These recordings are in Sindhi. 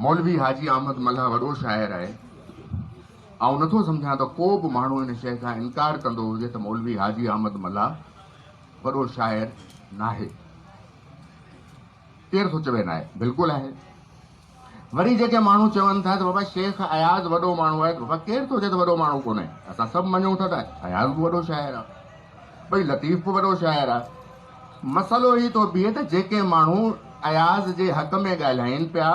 مولوي حاجي احمد ملاح وڏو شاعر آهي. آئون نٿو سمجهان ته ڪو به ماڻهو ان شيء کان انڪار ڪندو هجي ته مولوي حاجي احمد ملاح وڏو شاعر ناهي. ڪير ٿو چوي ناهي؟ بلڪل آهي. وري جيڪي ماڻهو چون ٿا ته بابا شيخ اياز وڏو ماڻهو آهي ته بابا ڪير ٿو چئي ته وڏو ماڻهو ڪونهي؟ اسان سڀ مڃون ٿا ته اياز به وڏو شاعر آهي. ڀئي لطيف به وڏو شاعر آهي. مسئلو هي ٿو بيهي ته جيڪي ماڻهو اياز جي حق ۾ ڳالهائين پيا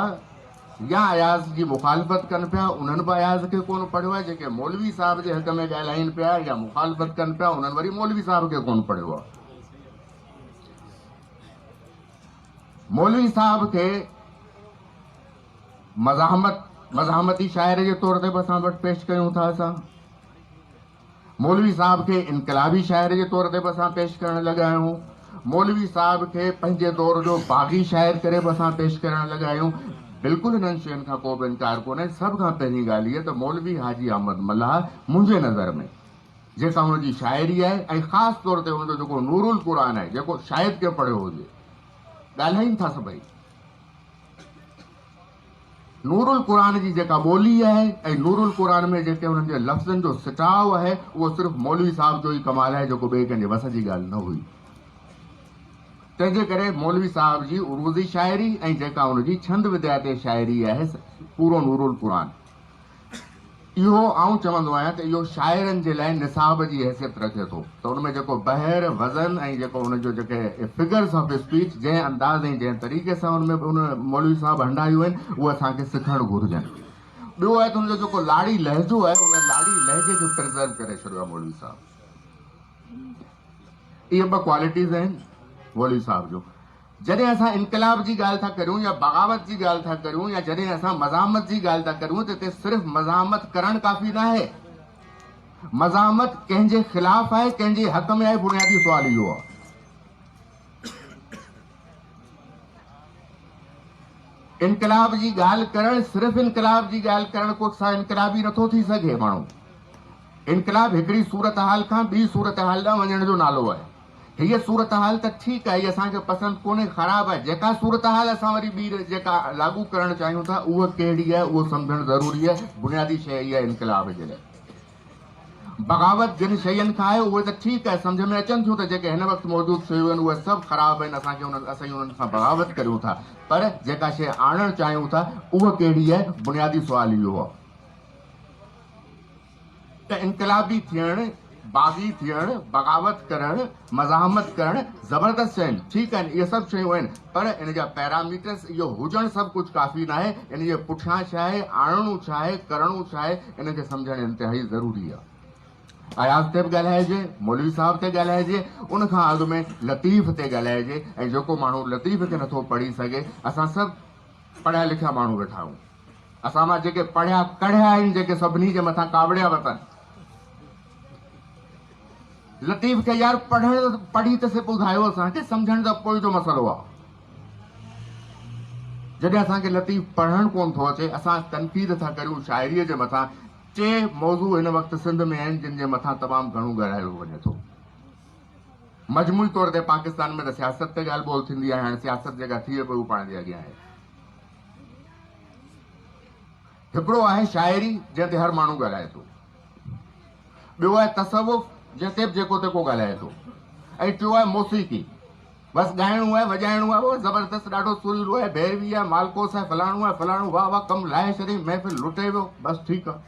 يا اياز جي مخالفت ڪن پيا انهن به اياز کي ڪونه پڙهيو آهي، جيڪي مولوي صاحب جي حق ۾ ڳالهائين پيا يا مخالفت ڪن پيا انهن وري مولوي صاحب کي ڪونه پڙهيو آهي. مولوي صاحب کي مزاحمت مزاحمتي شاعر جي طور تي به اسان وٽ پيش ڪيون ٿا اسان. مولوي صاحب کي انقلابي شاعر جي طور تي به اسان پيش ڪرڻ لڳا آهيون. مولوي صاحب کي پنهنجي دور جو باغي شاعر ڪري به اسان پيش ڪرڻ لڳا آهيون. بلڪل انهن شين کان ڪو به انڪار ڪونهي. سڀ کان پهرين ڳالهه هيء ته مولوي حاجي احمد ملاح منهنجي نظر ۾ جيڪا هن جي شاعري آهي ۽ خاص طور تي هن جو جيڪو نورالقرآن آهي جيڪو شايد ڪنهن پڙهيو هجي. ڳالهائين ٿا سڀئي. نورالقرآن جي جيڪا ٻولي آهي ۽ نورالقرآن ۾ جيڪي انهن جي لفظن جو سٽاء آهي اهو صرف مولوي صاحب جو ئي ڪمال آهي جيڪو ٻئي ڪنهن جي وس جي ڳالهه نه هئي. تنهن جي ڪري مولوي صاحب جي عروضي شاعري ۽ جيڪا ان جي ڇند وديا تي شاعري آهي پورو نورالقرآن اهو آئون چوندو آهيان ته اهو شاعرن جي لاء نصاب جي حيثيت رکي ٿو ته ان ۾ جيڪو بحر، وزن ۽ جيڪو ان جو جيڪي فگرس آف اسپيچ جنهن انداز ۽ جنهن طريقي سان ان ۾ ان مولوي صاحب هنڊايون آهن اهي اسان کي سکڻ گهرجن. ٻيو آهي ته ان جو جيڪو لاڙي لهجو آهي ان لاڙي لهجي کي پرزرو ڪري ڇڏيو آهي مولوي صاحب. اهي ٻه ڪوالٽيز آهن مولوي صاحب جون. جڏهن اسان انقلاب جي ڳالهه ٿا ڪريون يا بغاوت جي ڳالهه ٿا ڪريون يا جڏهن اسان مزاحمت جي ڳالهه ٿا ڪريون ته اتي صرف مزاحمت ڪرڻ ڪافي ناهي. مزاحمت ڪنهن جي خلاف آهي، ڪنهن جي حق ۾ آهي بنيادي سوال اهو آهي. انقلاب جي ڳالهه ڪرڻ صرف انقلاب جي ڳالهه ڪرڻ ڪو سان انقلابي نٿو ٿي سگهي ماڻهو. انقلاب هڪڙي صورتحال کان ٻي صورتحال ڏانهن وڃڻ جو نالو آهي. هيء صورتحال ته ٺيڪ آهي، هيء اسان کي پسند ڪونهي، خراب آهي. جيڪا صورتحال اسان وري ٻي جيڪا لاڳو ڪرڻ چاهيون ٿا، اها ڪهڙي آهي، اهو سمجهڻ ضروري آهي. بنيادي شيء اها آهي انقلاب جي لاء. بغاوت جن شين کان آهي، اهي ته ٺيڪ آهي، سمجهه ۾ اچن ٿيون ته جيڪي هن وقت موجود شيون آهن، اهي سڀ خراب آهن، اسان کي انهن اسين انهن سان بغاوت ڪريون ٿا. پر جيڪا شيء آڻڻ چاهيون ٿا، اها ڪهڙي آهي، بنيادي سوال اهو آهي. ته انقلابي ٿيڻ، باغي ٿيڻ، بغاوت ڪرڻ، مزاحمت ڪرڻ زبردست شيون ٺيڪ آهن، اهي سڀ شيون آهن پر ان جا پيراميٽرس اهو هجڻ سڀ ڪجهه ڪافي ناهي، ان جي پٺيان ڇا آهي، آڻڻو ڇا آهي، ڪرڻو ڇا آهي، ان کي سمجهڻ انتهائي ضروري آهي. اياز تي به ڳالهائجي، مولوي صاحب تي ڳالهائجي، ان کان اڳ ۾ لطيف تي ڳالهائجي ۽ جيڪو ماڻهو لطيف کي نٿو پڙهي سگهي، اسان سڀ پڙهيا لکيا ماڻهو ويٺا آهيون. اسان مان جيڪي پڙهيا ڪڙهيا آهن، جيڪي سڀني جي مٿان ڪاوڙيا وتن. لطيف کي يار پڙهڻ پڙهي ته سي ٻڌايو اسان کي، سمجهڻ ته پوء جو مسئلو آ. جڏهن اسان کي لطيف پڙهڻ ڪونه ٿو اچي، اسان تنقيد ٿا ڪريون شاعريء جي مٿان. ٽي موضوع هن وقت سنڌ ۾ آهن، جن جي مٿان تمام گهڻو ڳالهايو وڃي ٿو. مجموعي طور تي پاڪستان ۾ ته سياست تي ڳالهه ٻولهه ٿيندي آهي، هاڻي سياست جيڪا ٿئي پئي اهو پاڻ جي اڳيان آهي. هڪڙو آهي شاعري جنهن تي هر ماڻهو ڳالهائي ٿو، ٻيو آهي تصوف جنهن تي به جيڪو تيڪو ڳالهائي ٿو ۽ ٽيو آهي موسيقي. بس ڳائڻو آهي وڄائڻو آهي، او زبردست ڏاڍو سريلو آهي، ڀيروي آهي، مالڪوس آهي، فلاڻو آهي فلاڻو، واهه واهه ڪم لاهي ڇڏيائين، محفل لٽي ويو، بس ٺيڪ آهي.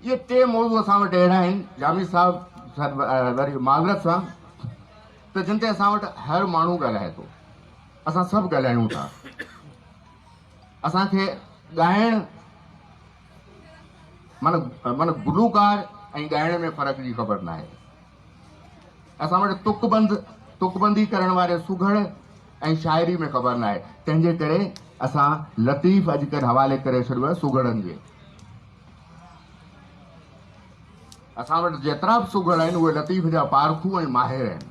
اهي ٽي موضوع اسان وٽ اهڙا آهن جامي صاحب وري معذرت سان ته جن تي اسان وٽ هر ماڻهو ڳالهائي ٿو، اسان سڀ ڳالهايون ٿا. اسان کي ڳائڻ معنيٰ معنيٰ گلوڪار ۽ ڳائڻ ۾ فرق جي خبر ناهي. اسان وٽ تڪبند تڪبندي ڪرڻ واري سگهڙ ۽ شاعري ۾ خبر ناهي، تنهن جي ڪري اسان لطيف اڄڪلهه حوالي ڪري ڇڏيو آهي سگهڙن جي. اسان وٽ جيترا به سگهڙ آهن اهي لطيف جا پارکو ۽ ماهر آهن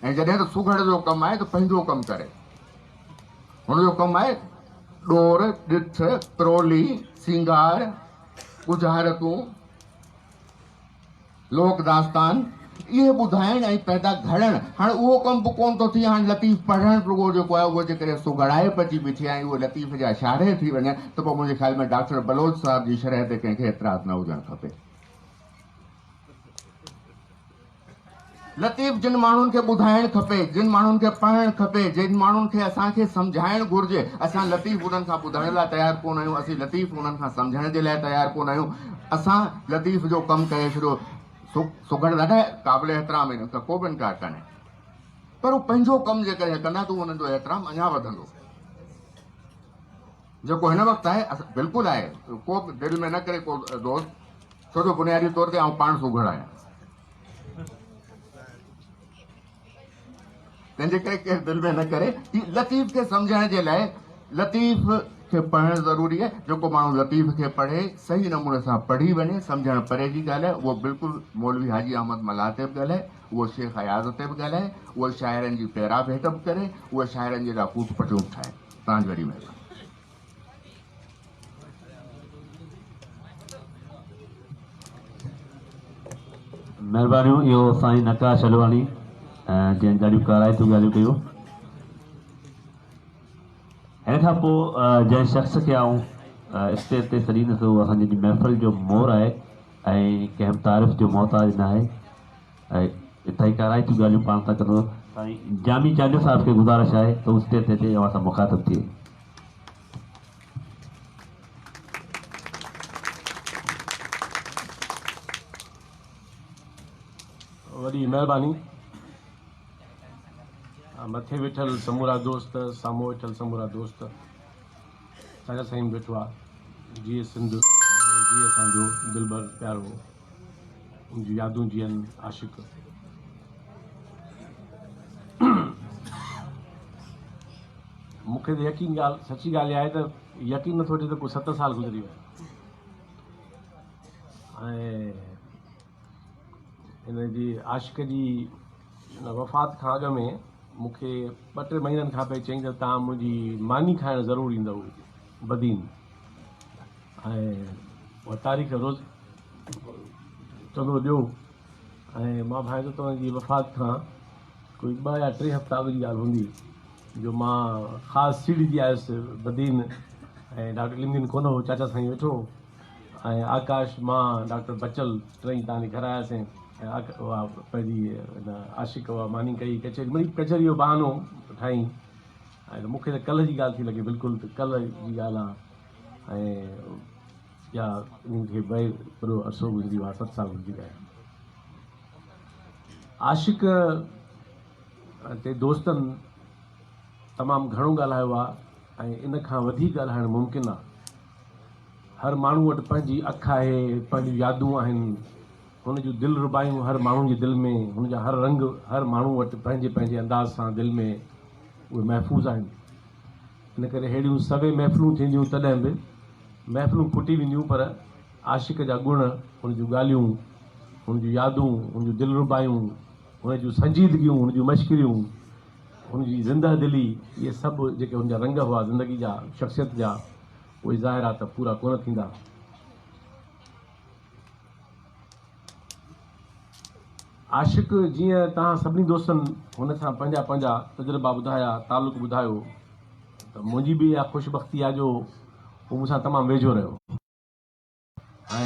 ۽ جڏهن ته سگهڙ جو ڪم آهي ته پنهنجو ڪم ڪري. هن جو ڪم آهي ڏور، ڏٺ، پرولي، سينگار، ڳجهارتون، لوڪ داستان، اهي ٻڌائڻ ۽ پيدا گهڙڻ، هاڻ اهو ڪم به ڪونه ٿو ٿئي، هاڻ لطيف پڙهڻ رڳو جيڪو آهي اهو جيڪڏهن سگهڙائپ اچي بيٺي آهي ۽ اهو لطيف جا شارح ٿي وڃن ته پوء منهنجي خيال ۾ ڊاڪٽر بلوچ صاحب جي شرح تي ڪنهن کي اعتراض نه هجڻ کپي. لطيف جن ماڻهن کي ٻڌائڻ کپي، جن ماڻهن کي پڙهڻ کپي، جن ماڻهن کي اسان کي سمجهائڻ گهرجي، اسان لطيف انهن کان ٻڌڻ لاء تيار ڪونه آهيون، اسين لطيف انهن کان سمجهڻ جي لاء تيار ڪونه آهيون، اسان لطيف جو ڪم ڪري ڇڏيو. سگهڙ ڏاڍا قابل احترام آهن، ان کان ڪو به انڪار ڪانهي، پر هو پنهنجو ڪم جيڪڏهن ڪندا ته انهن جو احترام اڃا وڌندو، جيڪو هن وقت آهي، بلڪل آهي، ڪو به دل ۾ نه ڪري ڪو دوست، ڇو جو بنيادي طور تي آئون پاڻ سگهڙ آهيان، تنهن جي ڪري ڪير دل ۾ نه ڪري. هي لطيف کي سمجهڻ جي لاء لطيف کي پڙهڻ ضروري آهي. جيڪو ماڻهو لطيف کي پڙهي، صحيح نموني سان پڙهي وڃي، سمجهڻ پري جي ڳالهه آهي، اهو بلڪل مولوي حاجي احمد ملاح تي به ڳالهائي، اهو شيخ اياز تي به ڳالهائي، اهو شاعرن جي پيرا ڀيٽ به ڪري، اهو شاعرن جي لاء ڪوٽ پٽيون به ٺاهي. توهان جي وڏي مهرباني. مهربانيون اهو سائين نقاش علواڻي جنهن ڏاڍيون ڪارائتيون ڳالهيون ڪيون. هن کان پوء جنهن شخص کي آئون اسٽيج تي سڏيندس اهو اسان جي محفل جو مور آهي ۽ ڪنهن به تعارف جو محتاج ناهي ۽ انتهائي ڪارائتيون ڳالهيون پاڻ سان ڪندو سائين جامي چانڊيو صاحب کي گذارش آهي ته هو اسٽيج تي اچي اوهان سان مخاطب ٿئي. وڏي مهرباني مٿي ويٺل سمورا دوست سامهون ويٺل سمورا دوست چاچا سائين ويٺو آ جيئي سنڌ جيئي اسان جو دلبر پيارو ان جون يادون جيئن عاشق مون کي ته يقين ڳالهه سچي ڳالهه اها آهي ته يقين نٿو اچي ته ڪو ست سال گذري ويا ۽ هن جي عاشق جي وفات کان اڳ ۾ مون کي ٻه ٽي مهينن کان پئي چئي ته توهان منهنجي ماني کائڻ ضرور ايندؤ بدين ۽ اها تاريخ روز چوندو ڏيو ۽ مان ڀانئين ٿو ته ان جي وفات کان ڪوئي ٻه يا ٽي هفتا اڳ جي ڳالهه هوندي جو مان خاص سيڙجي آيس بدين ۽ ڊاڪٽر علم الدين ڪونه هو چاچا سائين ويٺو هو ۽ آڪاش مان ڊاڪٽر بچل ٽئي تان جي گهر آياسين ۽ اها پنهنجي هن عاشق اها ماني ڪئي ڪچهري مڙئي ڪچهري جو بهانو ٺاهين ۽ مون کي ته ڪلهه جي ڳالهه ٿي لڳي بلڪل ته ڪلهه جي ڳالهه آهي ۽ يا انهن کي به وڏو عرصو گذري ويو آهي ست سال گذري ويا آهن عاشق تي دوستن تمام گهڻو ڳالهايو آهي ۽ ان کان وڌيڪ ڳالهائڻ ممڪن آهي هر ماڻهو وٽ پنهنجي اک آهي پنهنجون يادون آهن هن جون دل ربايون هر ماڻهو جي دل ۾ هن جا هر رنگ هر ماڻهو وٽ پنهنجي پنهنجي انداز سان دل ۾ اهي محفوظ آهن ان ڪري ههڙيون سوين محفلون ٿينديون تڏهن به محفلون کٽي وينديون پر عاشق جا گڻ، هن جون ڳالهيون، هن جون يادون، هن جون دلربايون، هن جون سنجيدگيون، هن جون مشڪريون، هن جي زنده دلي، اهي سڀ جيڪي هن جا رنگ هئا زندگي جا، شخصيت جا، اهي ظاهر آ ته پورا ڪونه ٿيندا. عاشق جيئن توهان سڀني دوستن هن سان پنهنجا پنهنجا تجربا ٻڌايا، تعلق ٻڌايو ته منهنجي به اها خوش بختي آهي جو هو مون سان تمام ويجهو رهيو ۽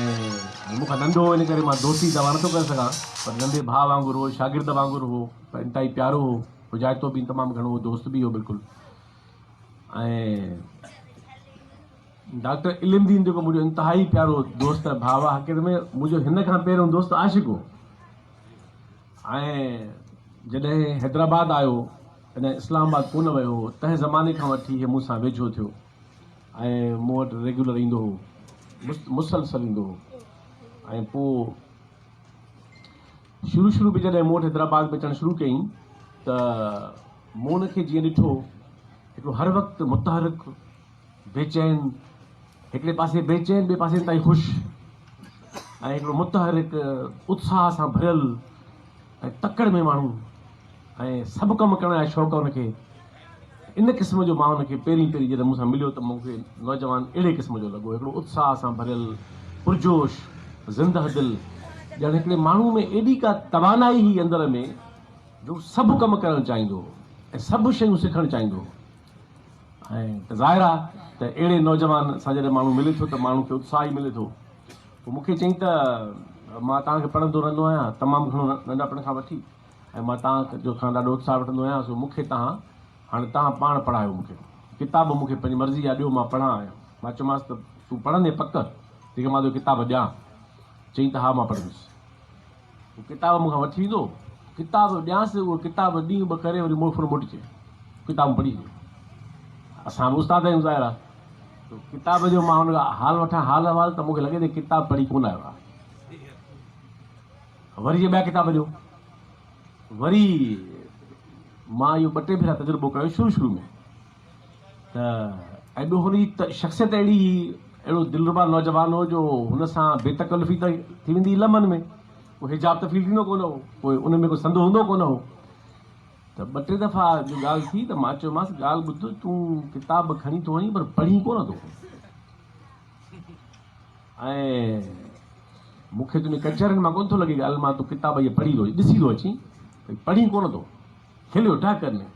مون کان ننڍو هو ان ڪري مان دوستي دعويٰ نٿو ڪري سگهان پر ننڍي ڀاء وانگر هو، شاگرد وانگر هو پر انتهائي پيارو هو، حجائتو به تمام گهڻو هو، دوست به هو بلڪل ۽ ڊاڪٽر علم دين جيڪو منهنجو انتهائي پيارو دوست ۽ ڀاء آهي حقيقت ۾ منهنجو هن کان پهريون دوست عاشق هو ۽ جڏهن حيدرآباد آيو تڏهن اسلام آباد ڪونه ويو هو تنهن زماني کان وٺي هي مون سان ويجهو ٿيو ۽ مون وٽ ريگيولر ايندو هو مسلسل ايندو هو ۽ پوء شروع شروع ۾ جڏهن مون وٽ حيدرآباد ۾ اچڻ شروع ڪيائين ته مون ان کي جيئن ڏٺو هڪڙو هر وقت متحرڪ بيچين، هڪڙي پاسي بيچين ٻئي پاسي انتهائي خوش ۽ هڪڙو متحرڪ اتساهه سان ڀريل ۽ تڪڙ ۾ ماڻهو ۽ سڀ ڪم ڪرڻ جا شوق ان کي ان قسم جو مان ان کي پهرين پهرين جڏهن مون سان مليو ته مون کي نوجوان اهڙي قسم جو لڳو هڪڙو اتساهه سان ڀريل پرجوش زنده دل ڄڻ هڪڙي ماڻهو ۾ ايڏي ڪا توانائي هئي اندر ۾ جو هو سڀ ڪم ڪرڻ چاهيندو هو ۽ سڀ شيون سکڻ چاهيندو هو ۽ ته ظاهر آهي ته اهڙي نوجوان سان جڏهن ماڻهو ملي ٿو ته ماڻهو کي اتساهه ئي ملي ٿو. پوء مون کي چيائين ته مان توهان کي پڙهندو رهندو آهيان تمام گهڻو ننڍپڻ کان وٺي ۽ مان توهان جو کان ڏاڍو اتساهه وٺندو آهيان سو مون کي توهان هاڻي توهان پاڻ پڙهايو مون کي ڪتاب مون کي پنهنجي مرضي جا ڏيو مان پڙهان ۽ مان چيومانس ته تون پڙهندين پڪ جيڪي مان توکي ڪتاب ڏيان چيائين ته ها مان پڙهندس. هو ڪتاب مون کان وٺي ويندو، ڪتاب ڏيانس، اهو ڪتاب ڏينهن ٻه ڪري وري مون وٽ موٽي اچي، ڪتاب مون پڙهي ڇڏيو. اسان به استاد آهيون ظاهر آهي. تو ڪتاب جو مان هن کان حال وٺان حال احوال ته مون کي لڳي ته ڪتاب پڙهي ڪونه آيو آهي. وري جي ٻيا ڪتاب ڏيو. وري مان اهو ٻه ٽي ڀيرا تجربو ڪيو شروع شروع ۾ ته ۽ ٻيو هن جي شخصيت اهڙي هئي، اهڙو دلربا نوجوان هو جو هن سان بي تڪلفي ته ٿي ويندي هئي لمحن ۾، ڪو حجاب ته فيل ٿيندو ڪونه هو، پوء ان ۾ ڪو سنڌو هوندو ڪونه هو. ته ٻه ٽي دفعا جو ڳالهه ٿي ته مان چيومانس ڳالهه ٻڌ، تون ڪتاب کڻي ٿو وڃين پر پڙهين ڪونه ٿو ۽ مون کي تنهنجي ڪچهرين مان ڪونه ٿو لڳي ڳالهه مان تون ڪتاب اهي پڙهي ٿو ڏسي ٿو اچين پر پڙهين ڪونه ٿو. کليو ٽهڪ ۾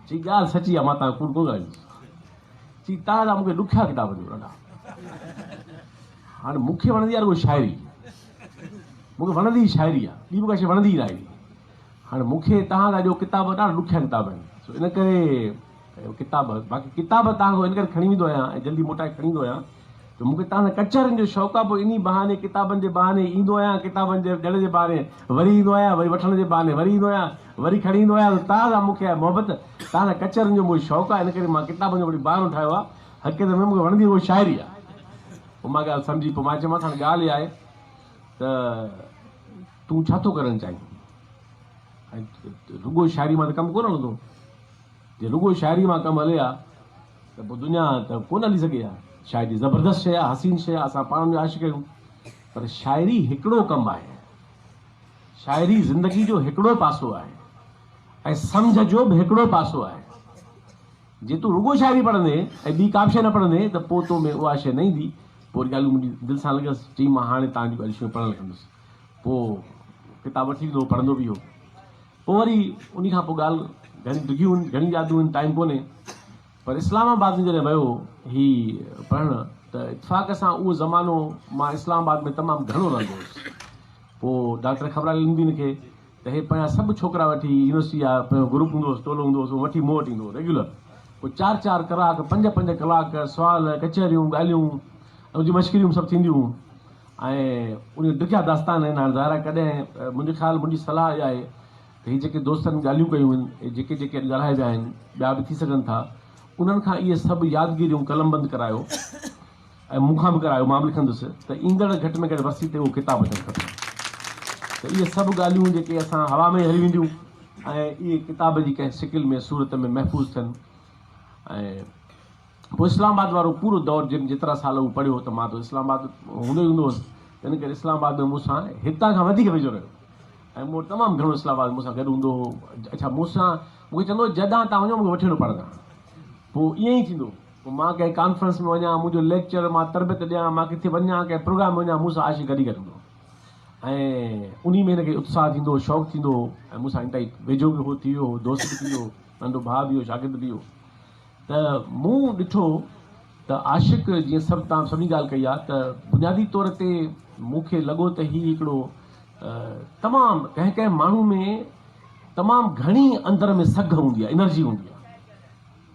چي ڳالهه سچي آ مان تان ڪوڙ ڪونه ڳالهائيندس. چي تان لا مونکي ڏکيا ڪتاب ڏيو ڏاڍا. هاڻي مونکي وڻندي آ رڳو شاعري. مونکي وڻندي ئي شاعري آ ٻي مونکي شي وڻندي ئي ناهي. هاڻي مونکي تان لا ڏيو ڪتاب ڏاڍا ڏکيا ڪتاب آهن. سو ان ڪري ڪتاب باقي ڪتاب تان کان ان ڪري کڻي ويندو آهيان ۽ جلدي موٽائي کڻي ايندو آهيان جو مون کي توهان سان ڪچهرين جو شوق آهي، پوء انهي بهاني ڪتابن جي بهاني ايندو آهيان، ڪتابن جي ڏيڻ جي بهاني وري ايندو آهيان، وري وٺڻ جي بهاني وري ايندو آهيان، وري کڻي ايندو آهيان، توهان سان مون کي آهي محبت، توهان سان ڪچهرين جو مون کي شوق آهي، ان ڪري مان ڪتابن جو وڏي بهانو ٺاهيو آهي، حقيقت ۾ مون کي وڻندي رڳو شاعري آهي. پوء مان ڳالهه سمجهي، پوء مان چيومانس هاڻي ڳالهه اها آهي ته تون ڇا ٿو ڪرڻ چاهين؟ ۽ رڳو شاعري مان ته ڪم ڪونه هلندو. جي رڳو شاعري مان ڪم هلي ها ته پوء دنيا ته ڪونه هلي سگهي ها. شاعري زبردست شيء آهي، حسين شيء آهي، اسان پاڻ ان جا عاشق آهيون. پر شاعري هڪڙو ڪم آهي. شاعري زندگي جو هڪڙو پاسو آهي ۽ سمجهه جو به هڪڙو پاسو آهي. جي تون رڳو شاعري پڙهندين ۽ ٻي ڪا به شيء نه پڙهندين ته پوء تو ۾ اها شيء نه ايندي. پوء وري ڳالهيون منهنجي دل سان لڳس، چيائين مان هاڻي توهان جون ڳالهيون شيون پڙهڻ لڳندس. پوء ڪتاب وٺي ايندو هو، پڙهندو به هو. پوء وري انهي کان پوء ڳالهه گهڻي ڊگهيون آهن، گهڻيون يادون آهن، ٽائيم ڪونهي پر اسلام آباد ۾ جڏهن ويو هي پڙهڻ ته اتفاق سان اهو زمانو مان اسلام آباد ۾ تمام گهڻو رهندو هوس. پوء ڊاڪٽر خبرالي الدين کي ته هي پنهنجا سڀ ڇوڪرا وٺي يونيورسٽي جا پنهنجو گروپ هوندو هوس، ٽولو هوندو هوس، اهو وٺي مون وٽ ايندو هو ريگيولر. پوء چار چار ڪلاڪ، پنج پنج ڪلاڪ سوال، ڪچهريون، ڳالهيون ۽ ان جون مشڪريون سڀ ٿينديون هيون. ۽ انهي ڊگها داستان آهن هاڻ ظاهر آهي ڪڏهن منهنجي خيال منهنجي صلاح اها آهي ته هي جيڪي دوستن ڳالهيون ڪيون آهن ۽ جيڪي جيڪي اڄ ڳالهائي ويا آهن ٻيا به ٿي سگهن ٿا انهن کان اهي سڀ يادگيريون قلمبند ڪرايو ۽ مون کان به ڪرايو مان به لکندس ته ايندڙ گهٽ ۾ گهٽ ورسي تي اهو ڪتاب اچڻ کپي ته اهي سڀ ڳالهيون جيڪي اسان هوا ۾ هلي وينديون ۽ اهي ڪتاب جي ڪنهن شڪل ۾ صورت ۾ محفوظ ٿين ۽ پوء اسلام آباد وارو پورو دور جن جيترا سال هو پڙهيو ته مان ته اسلام آباد هوندو ئي هوندو هوس تنهن ڪري اسلام آباد ۾ مون سان هتان کان وڌيڪ ويجهو رهيو ۽ مون وٽ تمام گهڻو اسلام آباد مون سان گڏ هوندو هو اڇا مون سان مون کي چوندو هو جڏهن تان وڃو مون کي وٺي وڃو پاڻ سان پوء ائين ئي ٿيندو پوء مان ڪنهن ڪانفرنس ۾ وڃان منهنجو ليڪچر مان تربيت ڏيان مان ڪٿي وڃان ڪنهن پروگرام ۾ وڃان مون سان عاشق گڏ ئي گڏ هوندو هو ۽ انهي ۾ هن کي اتساهه ٿيندو هو شوق ٿيندو هو ۽ مون سان انتهائي ويجهو به هو ٿي ويو هو دوست به ٿي ويو هو ننڍو ڀاء به هو شاگرد به هو ته مون ڏٺو ته عاشق جيئن سڀ تان سڀني ڳالهه ڪئي آهي ته بنيادي طور تي مون کي لڳو ته هي هڪڙو تمام ڪنهن ڪنهن ماڻهو ۾ تمام گهڻي اندر ۾ سگهه هوندي آهي انرجي هوندي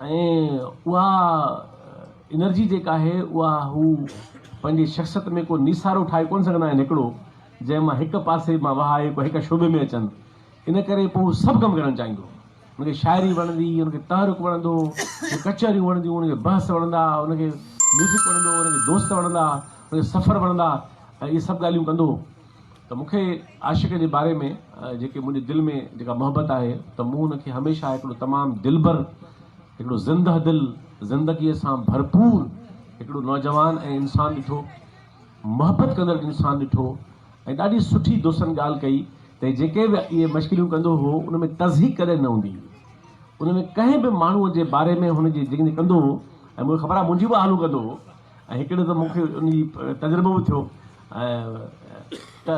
آهي ۽ اها انرجي جيڪا آهي اها هو پنهنجي شخصيت ۾ ڪو نيسارو ٺاهي ڪونه سگهندا آهن هڪڙو جنهن مان هڪ پاسي مان وهائي ڪو هڪ شعبي ۾ اچن ان ڪري پوء هو سڀ ڪم ڪرڻ چاهيندو. هن کي شاعري وڻندي، هن کي تحرڪ وڻندو، هن کي ڪچهريون وڻنديون، هن کي بحث وڻندا، هن کي ميوزڪ وڻندو، هن کي دوست وڻندا، هن کي سفر وڻندا ۽ اهي سڀ ڳالهيون ڪندو هو. ته مون کي عاشق جي باري ۾ جيڪي منهنجي دل ۾ جيڪا محبت آهي ته مون هن کي هميشه هڪڙو تمام دلبر، هڪڙو زنده دل، زندگيء سان ڀرپور هڪڙو نوجوان ۽ انسان ڏٺو. محبت ڪندڙ انسان ڏٺو ۽ ڏاڍي سٺي دوستن ڳالهه ڪئي ته جيڪي به اهي مشڪريون ڪندو هو ان ۾ تضحيڪ ڪڏهن نه هوندي هئي ان ۾ ڪنهن به ماڻهوء جي باري ۾ هن جي جيڪڏهن ڪندو هو ۽ مون کي خبر آهي منهنجي به آلو ڪندو هو ۽ هڪڙي ته مون کي ان جي تجربو به ٿيو ته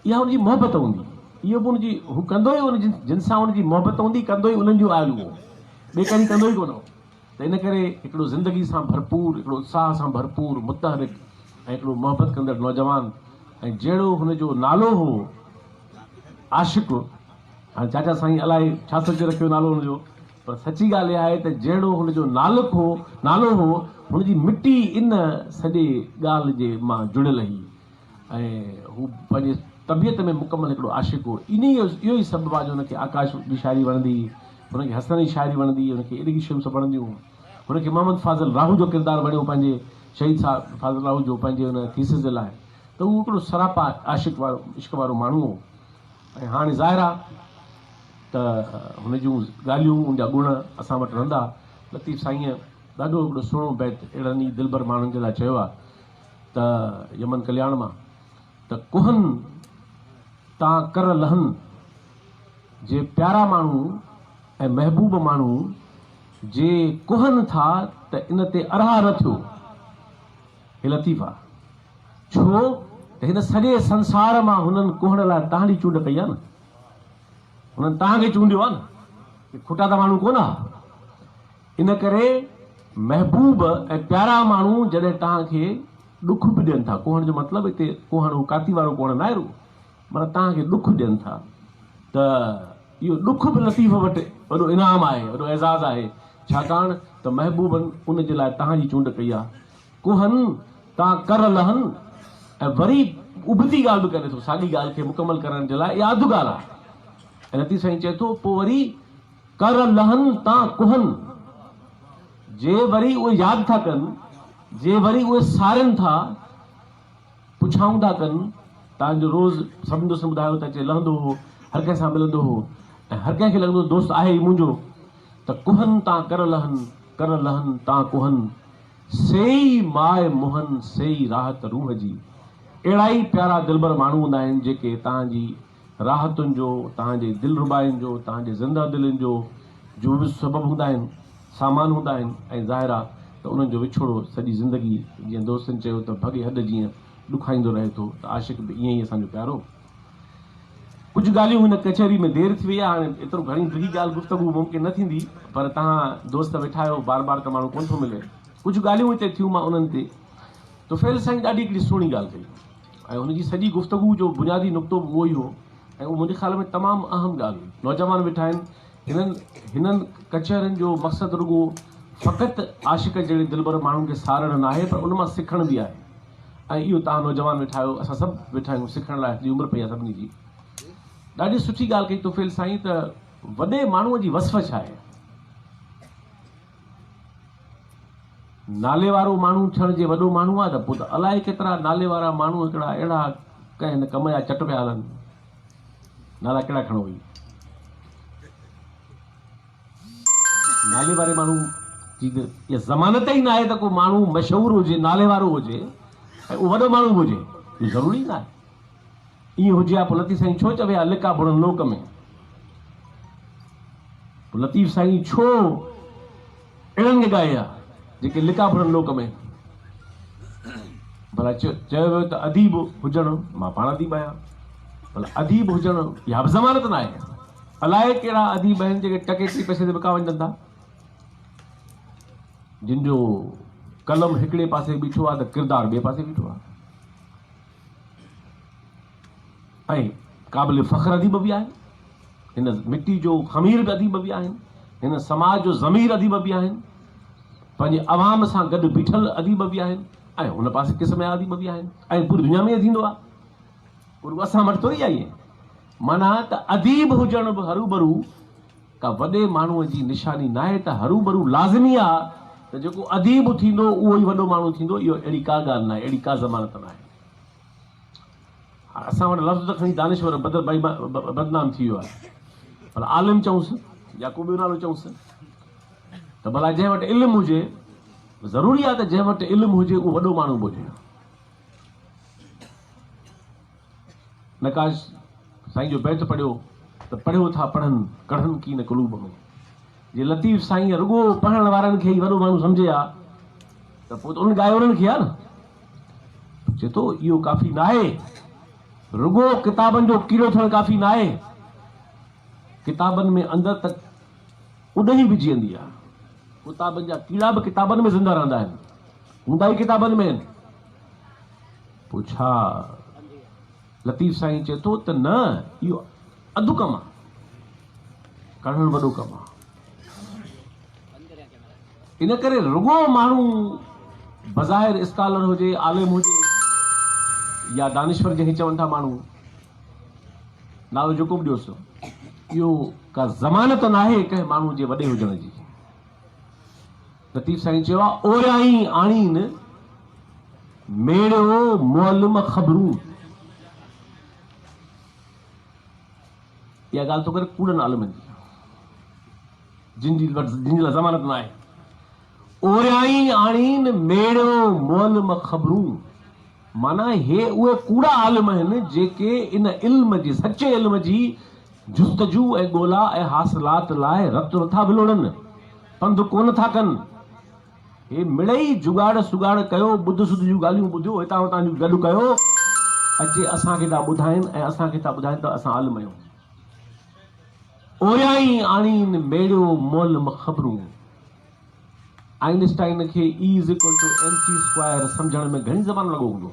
اها هن جي محبت هوندي. اهو به ان جي هو ڪندو ئي ان جن سان ان جي محبت هوندي ڪندو ئي انهن جون آهن اهو ٻئي ڪنهن جي ڪندو ئي ڪونه هو. ته ان ڪري هڪڙو زندگي سان ڀرپور، هڪڙو اتساهه سان ڀرپور، متحرڪ ۽ هڪڙو محبت ڪندڙ نوجوان ۽ جهڙو هن جو نالو هو عاشق، هاڻي چاچا سائين الائي ڇا سوچي رکيو نالو هن جو پر سچي ڳالهه اها آهي ته جهڙو هن جو نالڪ هو نالو هو هن جي مٽي ان سڄي ڳالهه جي مان جڙيل هئي ۽ هو پنهنجي طبيعت ۾ مڪمل هڪڙو عاشق هو. انهيء اهو ئي سبب آهي جو هن کي آڪاش جي شاعري وڻندي هئي، هن کي حسن جي شاعري وڻندي هئي، هن کي اهڙيون شيون سڀ وڻنديون هيون. هن کي محمد فاضل راهو جو ڪردار وڻيو پنهنجي شهيد صاحب فاضل راهو جو پنهنجي ان ٿيسز جي لاء ته هو هڪڙو سراپا عاشق وارو عشق وارو ماڻهو هو ۽ هاڻي ظاهر آهي ته هن جون ڳالهيون ان جا گڻ اسان وٽ رهندا. لطيف سائينء ڏاڍو هڪڙو سهڻو بيت اهڙن ئي دلبر ماڻهن جي لاء چيو آهي. ته يمن ڪلياڻ مان ته ڪوهن تان ڪر لهن، جي پيارا ماڻهو ۽ محبوب ماڻهو جي ڪوهن ٿا ته ان تي ارها نه ٿيو. هي لطيف آ. ڇو ته هن سڄي سنسار مان هنن ڪوهڻ لاء تهان جي چونڊ ڪئي آ نه. هنن تهان کي چونڊيو آ نه. ڪي کٽا ته ماڻهو ڪونه ها. ان ڪري محبوب ۽ پيارا ماڻهو جڏهن توهان کي ڏک به ڏين ٿا، ڪوهڻ جو مطلب هتي ڪوهڻ هو ڪاتي وارو ڪوهڻ ناهي رڳو، معنيٰ توهان کي ڏک ڏين ٿا ته اهو ڏک به لطيف وٽ وڏو انعام آهي، وڏو اعزاز آهي، ڇاڪاڻ ته محبوبن ان جي لاء توهان جي چونڊ ڪئي آهي. ڪوهن تان ڪر لهن ۽ وري ابتي ڳالهه به ڪري ٿو، ساڳي ڳالهه کي مڪمل ڪرڻ جي لاء اها اڌ ڳالهه آهي ۽ لطيف سائين چئي ٿو پوء وري ڪر لهن تان ڪهن، جي وري اهي ياد ٿا ڪن، جي وري اهي سارين ٿا، پڇائون ٿا ڪن، تان جو روز سڀني دوستن ٻڌايو ته اچي لهندو هو، هر ڪنهن سان ملندو هو ۽ هر ڪنهن کي لڳندو هو دوست آهي ئي منهنجو، ته ڪهن تان ڪر لهن، ڪر لهن تان ڪهن، سي ئي ماء منهن، سي ئي راحت روح جي. اهڙا ئي پيارا دلبر ماڻهو هوندا آهن، جيڪي تان جي راحتن جو، توهان جي دلربائين جو، توهان جي زنده دلين جو جو به سبب هوندا آهن، سامان هوندا آهن ۽ ظاهر آ ته انهن جو وڇوڙو سڄي زندگي جيئن دوستن چيو ته ڀڳي هڏ جيئن ڏکائيندو رهي ٿو ته عاشق به ائين ئي اسان جو پيارو. ڪجهه ڳالهيون هن ڪچهري ۾ دير ٿي وئي آ هاڻي ايترو گهڻي ڊگهي ڳالهه گفتگو ممڪن نه ٿيندي پر توهان دوست ويٺا آهيو بار بار ته ماڻهو ڪونه ٿو ملي ڪجهه ڳالهيون هتي ٿيون مان انهن تي طفيل سائين ڏاڍي هڪڙي سهڻي ڳالهه ڪئي. ۽ هن جي سڄي گفتگو جو بنيادي نقطو به اهو ئي هو ۽ اهو منهنجي خيال ۾ تمام اهم ڳالهه هئي. نوجوان ويٺا آهن، هنن هنن ڪچهرين جو مقصد رڳو فقط عاشق جهڙي دلبر ماڻهن کي سارڻ ناهي پر ان مان سکڻ به آهي ۽ اهو توهان نوجوان ويٺا آهيو، اسان سڀ ويٺا آهيون سکڻ لاء سڄي عمر پئي آهي سڀني جي. ڏاڍي سٺي ڳالهه ڪئي طفيل سائين ته وڏي ماڻهوء جي وصف ڇا آهي؟ نالي وارو ماڻهو ٿيڻ جي وڏو ماڻهو آ ته پوء ته الائي ڪيترا نالي وارا ماڻهو هڪڙا اهڙا ڪنهن نه ڪم جا چٽ پيا هلن. نالا ڪهڙا کڻو وئي. نالي واري ماڻهو جي ته اها ضمانت ئي ناهي ته ڪو ماڻهو مشهور هجي نالي وارو هجي ۽ اهو وڏو ماڻهو به هجي اهو ضروري ناهي. ائين هجي ها پوء لطيف سائين ڇو چوي ها لڪا ڀڙن لوڪ ۾. پوء لطيف سائين ڇو اهڙن کي ڳائي ها جيڪي لڪا ڀڙن لوڪ ۾. ڀلا چيو ويو ته اديب هجڻ، مان پاڻ اديب آهيان، ڀلا اديب هجڻ اها به ضمانت ناهي. الائي ڪهڙا اديب آهن جيڪي ٽڪي ٽي پئسي تي وڪا وڃن ٿا، جن جو قلم هڪڙي پاسي بيٺو آهي ته ڪردار ٻئي پاسي بيٺو آهي. ۽ قابل فخر اديب به آهن، هن مٽي جو خمير به اديب به آهن، هن سماج جو ضمير اديب به آهن، پنهنجي عوام سان گڏ بيٺل اديب به آهن ۽ هن پاسي قسم جا اديب به آهن ۽ پوري دنيا ۾ ائين ٿيندو آهي، رڳو اسان وٽ ٿوري آهي ائين. معنيٰ ته اديب هجڻ به هروڀرو ڪا وڏي ماڻهوء جي نشاني ناهي ته هروڀرو لازمي آهي ته جيڪو اديب ٿيندو اهو ئي وڏو ماڻهو ٿيندو، اهو اهڙي ڪا ڳالهه ناهي، اهڙي ڪا ضمانت ناهي. هاڻ اسان وٽ لفظ ته کڻي دانشور بدنام ٿي ويو آهي پر عالم چئونس يا ڪو ٻيو نالو چئونس ته ڀلا جنهن وٽ علم هجي ضروري آهي ته جنهن وٽ علم هجي اهو وڏو ماڻهو به هجي. نقاش سائين جو بيت پڙهيو ته پڙهيو ٿا پڙهن ڪڙهن ڪين قلوب ۾. جي لطيف سائين رڳو پڙهڻ وارن کي ئي وڏو ماڻهو سمجهي ها ته پوء ته انهن ڳايو انهن کي ها نه. چئي ٿو اهو ڪافي ناهي. رڳو ڪتابن جو ڪيڙو ٿيڻ ڪافي ناهي. ڪتابن ۾ اندر ته اڏهي به جيئندي آهي. ڪتابن جا ڪيڙا به ڪتابن ۾ زنده رهندا آهن. هوندا ئي ڪتابن ۾ آهن. پوء ڇا لطيف سائين چئي ٿو ته نه اهو اڌ ڪم آهي. ڪڍڻ وڏو ڪم آهي. ان ڪري رڳو ماڻهو بظاهر اسڪالر هجي، عالم هجي يا دانشور جنهن کي چون ٿا ماڻهو نالو جيڪو به ڏيوس اهو ڪا ضمانت ناهي ڪنهن ماڻهو جي وڏي هجڻ جي. لطيف سائين چيو آهي اوريائين آڻين ميڙيو معلم خبرون. اها ڳالهه ٿو ڪري ڪوڙن عالمن جي جن جي وٽ جن جي لاء ضمانت نه آهي. اوريائين آڻين ميڙيو معلم خبرون معنيٰ هي اهي ڪوڙا عالم آهن جيڪي ان علم جي سچي علم جي جستجو ۽ ڳولا ۽ حاصلات لاء رت نٿا ولوڙن، پنڌ ڪونه ٿا ڪن. هي مڙئي جڳاڙ سڳاڙ ڪيو، ٻڌ سڌ جون ڳالهيون ٻڌيو، هتان هتان جون گڏ ڪيو، اچي اسان کي ٿا ٻڌائين ۽ اسان کي ٿا ٻڌائين ته اسان عالم آهيون. اوريائين آڻين ميڙيو معلم خبرون. آئنسٽائن کي E is equal to M C square سمجهڻ ۾ گهڻي زمانو لڳو هوندو؟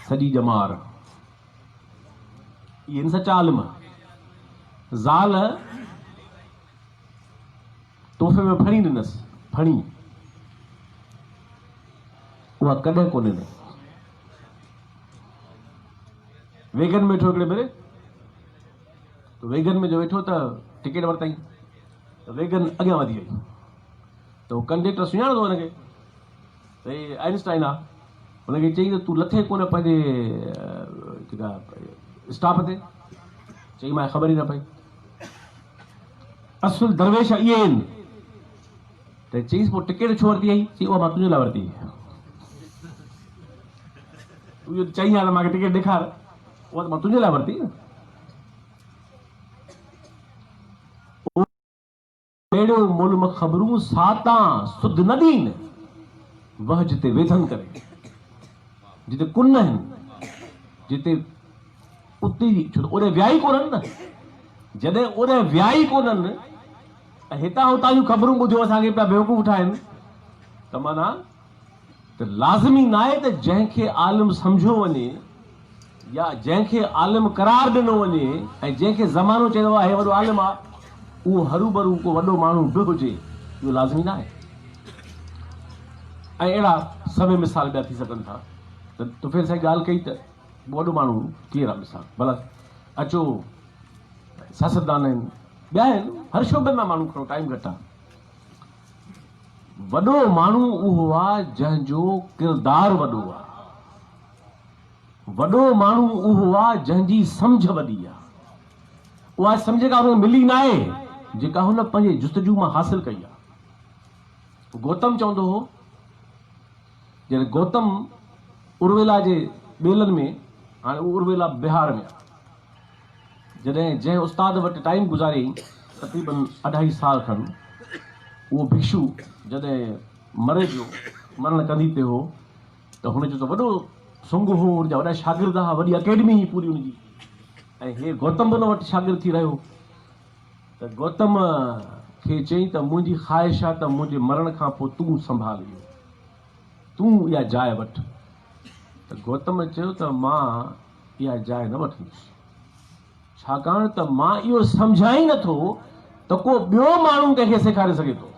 سڄي ڄمار. اهي آهن سچا عالم. زال تحفي ۾ ڦڻي ڏنس، ڦڻي. اها ڪڏهن ڪونه ڏني. ويگن ۾ ويٺو هڪڙي ڀيري ته ويگن ۾ جو ويٺو ته ٽڪيٽ ورتائين ته ويگن اڳيان وڌي وئي ته هو ڪنڊيڪٽر سڃاڻندو هن کي ته هي آئنسٽائن آ هن کي چئي ته تون لٿين ڪونه پنهنجي جيڪا اسٽاپ تي چئي مانکي خبر ئي نه پئي اصل درويش اهي آهن ته چئيس پوء ٽڪيٽ ڇو ورتي آهي چئي اها مان تنهنجي لاء ورتي تون اهو چئين ها ته مانکي ٽڪيٽ ڏيکار اها ته مان تنهنجي لاء ورتي نه اهڙو ملم خبرون ساتان سڌ نه ڏين وه جتي ويڌن ڪري جتي ڪن آهن جتي اتي ڇو ته اوڏي ويا ئي ڪونهن نه جڏهن اوڏي ويا ئي ڪونهن ۽ هتان هتان جون خبرون ٻڌيو اسان کي پيا بيوقوف ٺاهن ته معنيٰ ته لازمي ناهي ته جنهن کي عالم سمجهيو وڃي يا جنهن کي عالم قرار ڏنو وڃي ۽ جنهن کي زمانو چوندو آهي هي وڏو عالم آهي اهو هروڀرو ڪو وڏو ماڻهو به هجي اهو لازمي ناهي ۽ اهڙا سوين مثال ٻيا ٿي سگهن ٿا ته طفيل سائين ڳالهه ڪئي ته وڏو ماڻهو ڪير آهي مثال ڀلا اچو سياستدان آهن ٻيا آهن هر شعبي مان ماڻهو کڻو ٽائيم گهٽ آهي وڏو ماڻهو اهو آ جنهن جو ڪردار وڏو آ. وڏو ماڻهو اهو آ جنهن جي سمجهه وڏي آ. اها سمجهه جيڪا هن کي ملي ناهي، جيڪا هن پنهنجي جستجو مان حاصل ڪئي آ. گوتم چوندو هو، جڏهن گوتم ارويلا جي ٻيلن ۾، هاڻي اهو ارويلا بهار ۾ آ. جڏهن جنهن استاد وٽ ٽائيم گذاريائين تقريبن اڍائي سال کن اهو ڀڪشو جڏهن مري پيو مرڻ ڪنڌي تي هو ته هن جو ته وڏو سنگ هو هن جا وڏا شاگرد هئا وڏي اڪيڊمي هئي پوري هن جي ۽ هي گوتم به ان وٽ شاگرد ٿي رهيو ته گوتم کي چيائين ته منهنجي خواهش آهي ته منهنجي مرڻ کان پوء تون سنڀال اهو تون اها جاء وٺ ته گوتم چيو ته مان اها جاء نه وٺندس، ڇاڪاڻ ته مان اهو سمجهان ئي نٿو ته ڪو ٻيو ماڻهو ڪنهن کي سيکاري سگهي ٿو.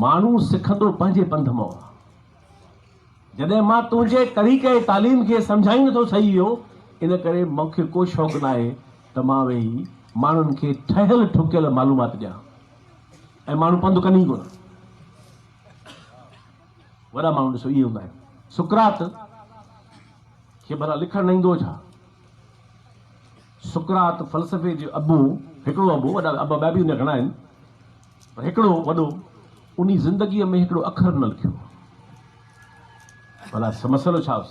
ماڻهو سکندو پنهنجي پنڌ مان آهي. جڏهن مان تنهنجي طريقه تعليم کي سمجهان ئي نٿو صحيح اهو، ان ڪري مون کي ڪو شوق ناهي ته مان ويهي ماڻهن کي ٺهيل ٺڪيل معلومات ڏيان ۽ ماڻهو پنڌ ڪن ئي ڪونه. وڏا ماڻهو ڏسو اهي هوندا آهن. سقراط کي ڀلا لکڻ نه ايندو هو ڇا؟ سقراط فلسفي جو ابو، هڪڙو ابو، وڏا ابا ٻيا به هن جا گهڻا آهن، پر هڪڙو وڏو، انهي زندگيء ۾ هڪڙو اکر نه لکيو. ڀلا مسئلو ڇا هوس؟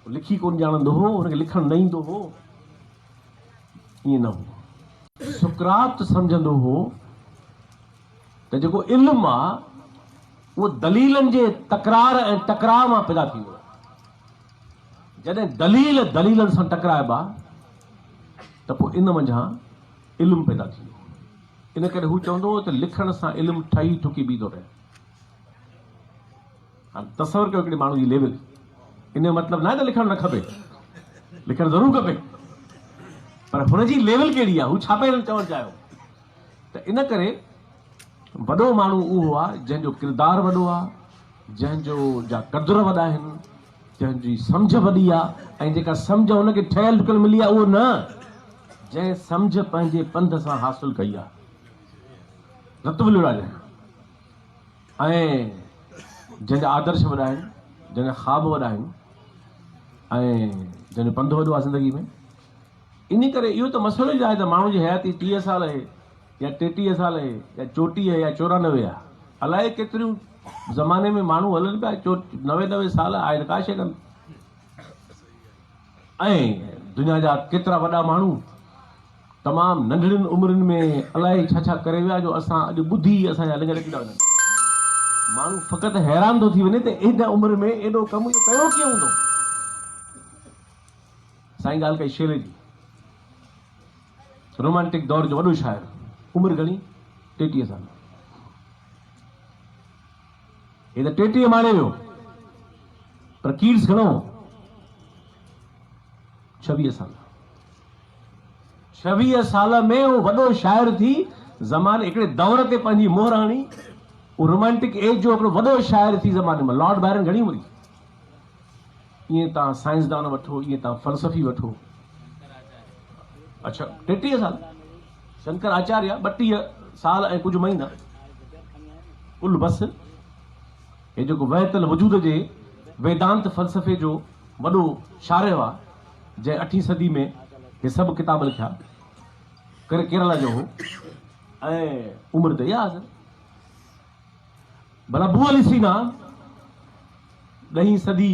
هو لکي ڪونه ڄاڻندو هو، هن کي لکڻ نه ايندو هو. ائين نه هو. سقراط سمجهندو هو ته جيڪو علم آ اهو دليلن جي تڪرار ۽ ٽڪراء مان پيدا ٿيندو آهي. جڏهن دليل دليلن سان ٽڪرائبا ته پوء ان منجهان علم پيدا ٿيندو. ان ڪري هو چوندو هو ته لکڻ سان علم ٺهي ٺڪي بيهي ٿو رهي. هاڻ تصور ڪيو هڪڙي ماڻهو جي ليول. ان جو مطلب ناهي ته لکڻ نه کپي. لکڻ ضرور کپي. پر هن جي ليول ڪهڙي آهي؟ هو ڇا پئي چوڻ چاهيو؟ ته ان ڪري وڏو ماڻهو اهو آهي جنهن جو ڪردار وڏو آهي، جنهن جو جا قدر وڏا آهن، جنهن جي سمجهه وڏي آهي ۽ جيڪا سمجهه هن کي ٺهيل ٺڪيل ملي آهي اهو نه، جنهن سمجهه پنهنجي پنڌ سان حاصل ڪئي آهي. رت ولوڙا جنهن ۽ جنهن جا آدرش وڏا آهن، جنهن جا خواب وڏا آهن ۽ جنهن جو پنڌ وڏو آهي زندگي ۾. ان ڪري اهو ته مسئلو ئي ناهي ته ماڻهو جي حياتي 30 سال اهي يا 33 سال اهي يا 34 يا 94 آهي. الائي ڪيتريون زماني ۾ ماڻهو هلن پيا 90 90 سال آهي ته ڪا شيء ڪن. ۽ دنيا جا ڪيترا وڏا ماڻهو تمام ننڍڙين عمرين ۾ الائي ڇا ڇا ڪري ويا جو اسان اڄ ٻڌي اسان جا لڱ لڪي ٿا وڃن. ماڻهو فقط حيران ٿو ٿي وڃي ته ايڏ عمر ۾ ايڏو ڪم اهو ڪيو ڪيئن هوندو. سائين ڳالهه ڪئي شيلي جي. رومانٽڪ دور جو وڏو شاعر. عمر گهڻي؟ 33 سال. هي ته 33 ماڻي ويو پر ڪيٽس گهڻو هو؟ 26 سال. 26 سال ۾ هو وڏو شاعر ٿي زماني هڪڙي دور تي پنهنجي مهر هڻي هو رومانٽڪ ايج جو هڪڙو وڏو شاعر ٿي زماني ۾ لارڊ بائرن گهڻي عمر هئي؟ ائين توهان سائنسدان وٺو، ائين توهان فلسفي وٺو. اڇا 33 سال شنڪر آچاريا 32 سال ۽ ڪجهه مهينا ڪل بس. هي جيڪو وحدت الوجود جي ويدانت فلسفي جو وڏو شارح آ، جنهن اٺين صدي ۾ هي سڀ ڪتاب لکيا، ڪري ڪيرالا جو هو ۽ عمر ته اها آ. ڀلا بو علي سينا ڏهين صدي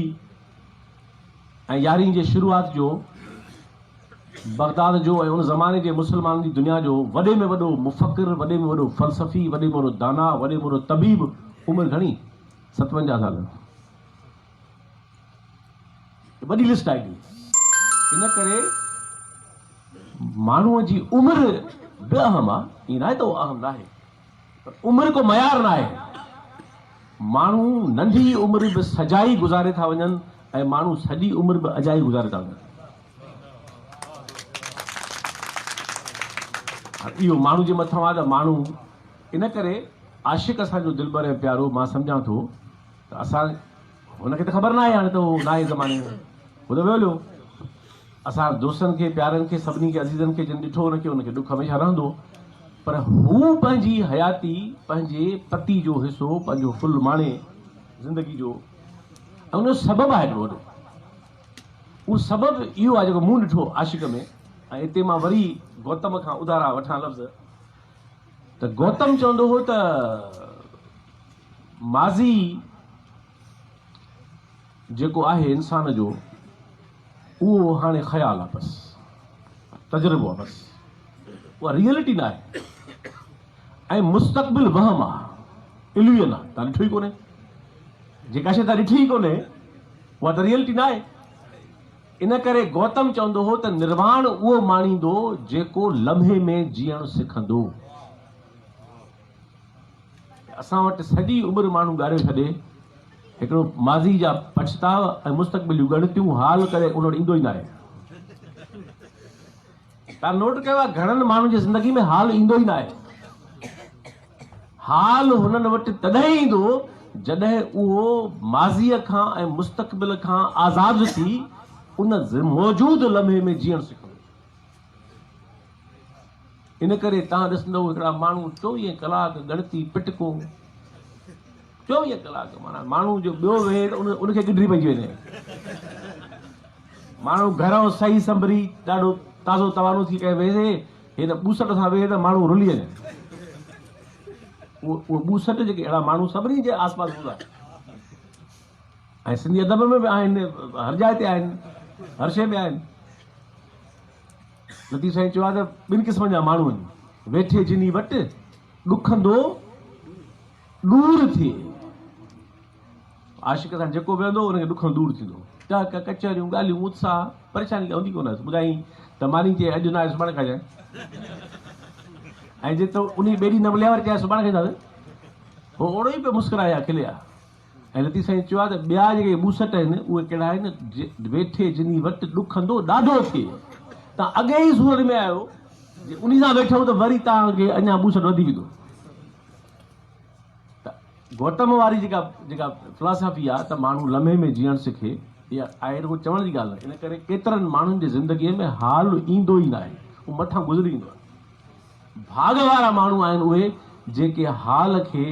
۽ يارهين جي شروعات جو بغداد جو ۽ ان زماني جي مسلمانن جي دنيا جو وڏي ۾ وڏو مفڪر، وڏي ۾ وڏو فلسفي، وڏي ۾ وڏو داناء، وڏي ۾ وڏو طبيب، عمر گهڻي؟ 57 سال. وڏي لسٽ آهي. ان ڪري ماڻهوء جي عمر به اهم آهي، ائين ناهي ته اهو اهم ناهي. پر عمر ڪو معيار ناهي. ماڻهو ننڍي عمر به سجائي گذاري ٿا وڃن ۽ ماڻهو سڄي عمر به اجائي گذاري ٿا وڃن. اهو ماڻهو جي مٿان آهي ته ماڻهو ان ڪري عاشق اسان جو دلبر ۽ پيارو مان سمجهان ٿو ته اسان هن کي ته خبر ناهي هاڻي ته هو ناهي زماني ۾ هو ته ويو هليو. اسان دوستن کي، پيارن کي، سڀني کي، عزيزن کي جن ڏٺو ان کي ان کي ڏک هميشه رهندو پر هو پنهنجي حياتي پنهنجي پتي جو حصو پنهنجو ڦل ماڻي زندگي جو ۽ ان جو سبب آهي هڪڙو وڏو اهو سبب اهو آهي جيڪو مون ڏٺو عاشق ۾ ۽ اتي مان وري گوتم کان اڌارا وٺان لفظ ته گوتم چوندو هو ته ماضي جيڪو آهي انسان جو اهو هاڻي خيال آ بس تجربو آ بس اها ريئلٽي نه آهي ۽ مستقبل وهم آ اليوزن آ تان ڏٺو ئي ڪونهي جيڪا شيء تان ڏٺي ئي ڪونهي اها ته ريئلٽي نه آهي ان ڪري گوتم چوندو هو ته نرواڻ اهو ماڻيندو جيڪو لمحي ۾ جيئڻ سکندو. اسان وٽ سڄي عمر ماڻهو ڳاريو ڇڏي، هڪڙو ماضي جا پڇتاء ۽ مستقبل جون ڳڻتيون حال ڪڏهن ان وٽ ايندو ئي ناهي. توهان نوٽ ڪيو آهي گهڻن ماڻهن جي زندگي ۾ حال ايندو ئي ناهي. حال هنن وٽ تڏهن ايندو جڏهن اهو ماضيء کان ۽ مستقبل کان آزاد ٿي ان موجود لمحي ۾ جيئڻ سکندو. ان ڪري توهان ڏسندؤ هڪڙا ماڻهو 24 ڪلاڪ ڳڻتي پٽڪو 24 ڪلاڪ معنيٰ ماڻهو جو ٻيو ويهي ته ان کي ڳڍري پئجي وڃي. ماڻهو گهران سهي سنڀري ڏاڍو تازو توانو ٿي ڪري ويهي، هي ته ٻوسٽ سان ويهي ته ماڻهو رلي وڃن. اهو ٻوسٽ جيڪي اهڙا ماڻهو سڀني جي آس پاس هوندا ۽ سنڌي ادب ۾ به آهن، هر جاء تي آهن، هر شيء ۾ آهن. لطيف سائين چيو آهي ته ٻن قسمن جا ماڻهو آهن، ويٺي جني وٽ ڏکندو ڏور ٿئي. عاشق سان جيڪو ويهندو ان کي ڏکڻ ڏور ٿيندو. ٽهڪ، ڪچهريون، ڳالهيون، اتساهه، پريشاني ڪا هوندي ڪونه هيس. ٻڌائين ته ماني چئي اڄ نه آهي سڀاڻي کائجانء ۽ جي تو انهي ٻئي ڏينهن نه مليا وري چيائين سڀاڻي کائينداسين. هو اوڙو ئي پيو مسڪرائي ها کلي ها. ۽ لطيف سائين چيو آهي ته ٻيا جيڪي ٻوسٽ آهن اهي ڪهڙا آهن، ويٺي جني وٽ ڏکندو ڏاڍو ٿئي. تان اڳي ئي سورن ۾ آهيو، جي انهي سان ويٺؤ ته وري توهان کي اڃا ٻوسٽ وڌي ويندو. ته گوتم واري جيڪا جيڪا فلاسافي آهي ته ماڻهو لمحي ۾ جيئڻ سکي، اها آهي رڳو چوڻ جي ڳالهه نه. ان ڪري ڪيترن ماڻهن جي زندگيء ۾ حال ايندو ئي ناهي، اهو مٿان گذري ويندو آهي. ڀاڳ وارا ماڻهو آهن اهي جيڪي حال کي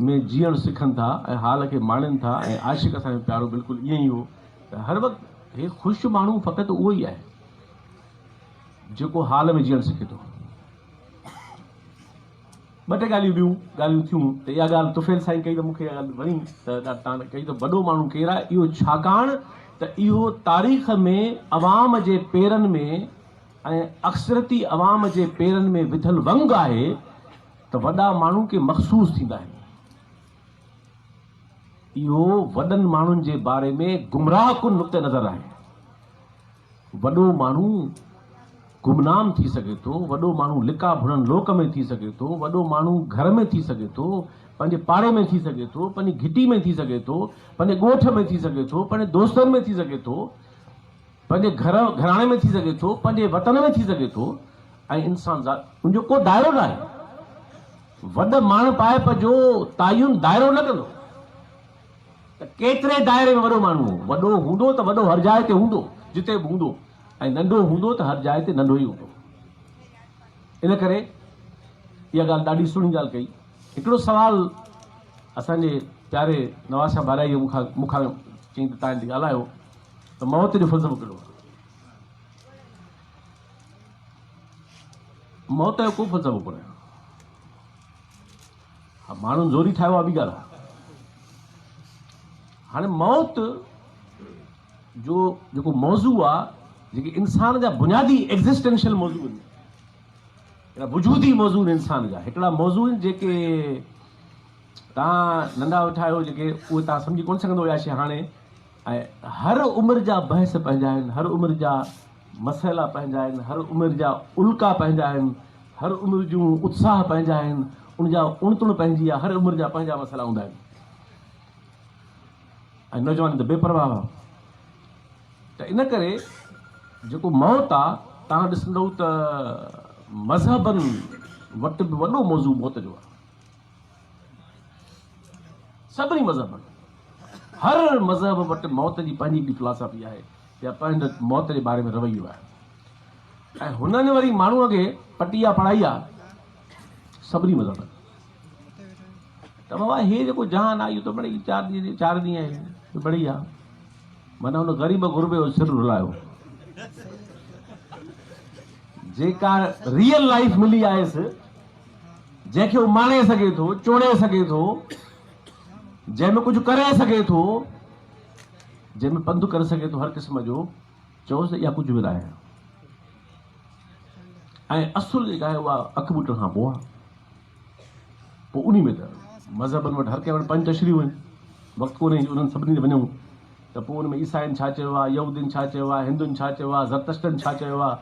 ۾ جيئڻ سکن ٿا ۽ حال کي ماڻين ٿا ۽ عاشق اسان جو پيارو بلڪل ائين ئي هو ته هر وقت هي خوش ماڻهو فقط اهو ئي آهي جيڪو حال ۾ جيئڻ سکي ٿو. ٻه ٽي ڳالهيون ٻيون ڳالهيون ٿيون ته اها ڳالهه طفيل سائين ڪئي ته مون کي اها ڳالهه وڻي ته تان ڪئي ته وڏو ماڻهو ڪير آهي اهو ڇاڪاڻ ته اهو تاريخ ۾ عوام جي پيرن ۾ ۽ اڪثريتي عوام جي پيرن ۾ وڌل ونگ آهي ته وڏا ماڻهو ڪي مخصوص ٿيندا آهن. اهو وڏن ماڻهن جي باري ۾ گمراهه ڪن نقطه نظر آهي. وڏو ماڻهو گمنام ٿي سگهي ٿو، وڏو ماڻهو لڪا ڀڙن لوڪ ۾ ٿي سگهي ٿو، وڏو ماڻهو گهر ۾ ٿي سگهي ٿو، پنهنجي پاڙي ۾ ٿي سگهي ٿو، پنهنجي گهٽي ۾ ٿي سگهي ٿو، پنهنجي ڳوٺ ۾ ٿي سگهي ٿو، پنهنجي دوستن ۾ ٿي سگهي ٿو، پنهنجي گهر گهراڻي ۾ ٿي سگهي ٿو، پنهنجي وطن ۾ ٿي سگهي ٿو ۽ انسان ذات ان جو ڪو دائرو ناهي. وڏ ماڻهپائپ جو تعين دائرو نه ڪندو ته ڪيتري دائري ۾ وڏو ماڻهو هو. وڏو هوندو ته وڏو هر جاء تي هوندو، جتي به هوندو ۽ ننڍو هوندو ته هر جاء تي ننڍو ئي هوندو. ان ڪري اها ڳالهه ڏاڍي سهڻي ڳالهه ڪئي. هڪڙو سوال اسان جي پياري نواز شاهه ڀارائيء مون کان مون کان چيائين ته توهان هتي ڳالهايو. ته موت جو فلسفو ڪهڙو آهي؟ موت جو ڪو فلسفو ڪونهي. ها ماڻهن زوري ٺاهيو آهي ٻي ڳالهه آهي. هاڻي موت جو جيڪو موضوع آهي جيڪي انسان جا بنيادي ايگزسٽينشل موضوع آهن هڪڙا وجودي موضوع آهن انسان جا هڪڙا موضوع آهن جيڪي تان ننڍا ويٺا آهيو جيڪي اهي تان سمجهي ڪونه سگهندو اها شيء هاڻي ۽ هر عمر جا بحث پنهنجا آهن، هر عمر جا مسئلا پنهنجا آهن، هر عمر جا الڪا پنهنجا آهن، هر عمر جون اتساهه پنهنجا آهن، ان جا اڻ تڻ پنهنجي آهي، هر عمر جا پنهنجا مسئلا هوندا آهن ۽ نوجوان ته بي پرواهه هئا ته ان ڪري جيڪو موت آ تان ڏسندؤ ته مذهبن وٽ به وڏو موضوع موت جو آ. سڀني مذهبن هر مذهب وٽ موت جي پنهنجي هڪڙي فلاسافي آهي يا پنهنجو موت جي باري ۾ رويو آهي ۽ هنن وري ماڻهوء کي پٽي آ پڙهائي آ سڀني مذهبن ته بابا هي جيڪو جهان آ اهو ته مڙئي چار ڏينهن چار ڏينهن آهن مڙئي آ معنيٰ هن غريب غربي جو سر رلايو جيڪا ريئل لائف ملي آهيس جنهن کي هو ماڻي سگهي ٿو، چوڙي سگهي ٿو، جنهن ۾ ڪجهه ڪري سگهي ٿو، جنهن ۾ پنڌ ڪري سگهي ٿو هر قسم جو، چئوس ته اها ڪجهه به ناهي ۽ اصل جيڪا آهي اها اک ٻوٽڻ کان پوء آهي. پوء انهي ۾ ته مذهبن وٽ هر ڪنهن وٽ پنج تشريحون آهن، وقت ڪونهي جو انهن سڀني تي وڃون ته پوء ان ۾ عيسائين ڇا چيو آهي، يهودين ڇا چيو آهي، هندن ڇا چيو آهي، زرتشتن ڇا چيو آهي،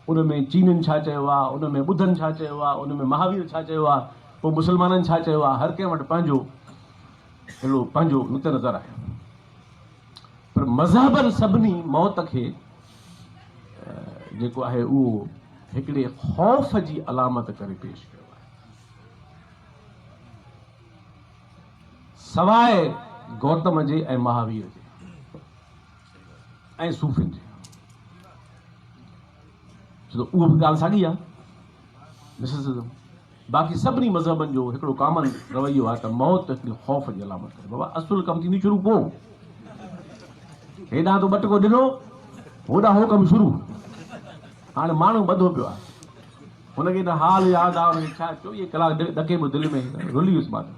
ان ۾ چينين ڇا چيو آهي، ان ۾ ٻڌن ڇا چيو آهي، ان ۾ مهاوير ڇا چيو آهي، پوء مسلمانن ڇا چيو آهي، هر ڪنهن وٽ پنهنجو هڪڙو پنهنجو نقطه نظر آهي. پر مذهبن سڀني موت کي جيڪو آهي اهو هڪڙي خوف جي علامت ڪري پيش ڪيو آهي. سواء گوتم جي ۽ مهاوير جي ۽ صوفين جي. ڇو ته اهو به ڳالهه ساڳي آهي مسٽسزم. باقي سڀني مذهبن جو هڪڙو ڪامن رويو آهي ته موت هڪڙي خوف جي علامت آهي. بابا اصل ڪم ٿيندي شروع پوء. هيڏانهن تو ٻٽڪو ڏنو، هوڏانهن هو ڪم شروع. هاڻي ماڻهو ٻڌو پيو آهي. هن کي نه حال ياد آ، هن کي ڇا 24 ڪلاڪ ڏڪي پيو دل ۾، رلي ويس مان ته.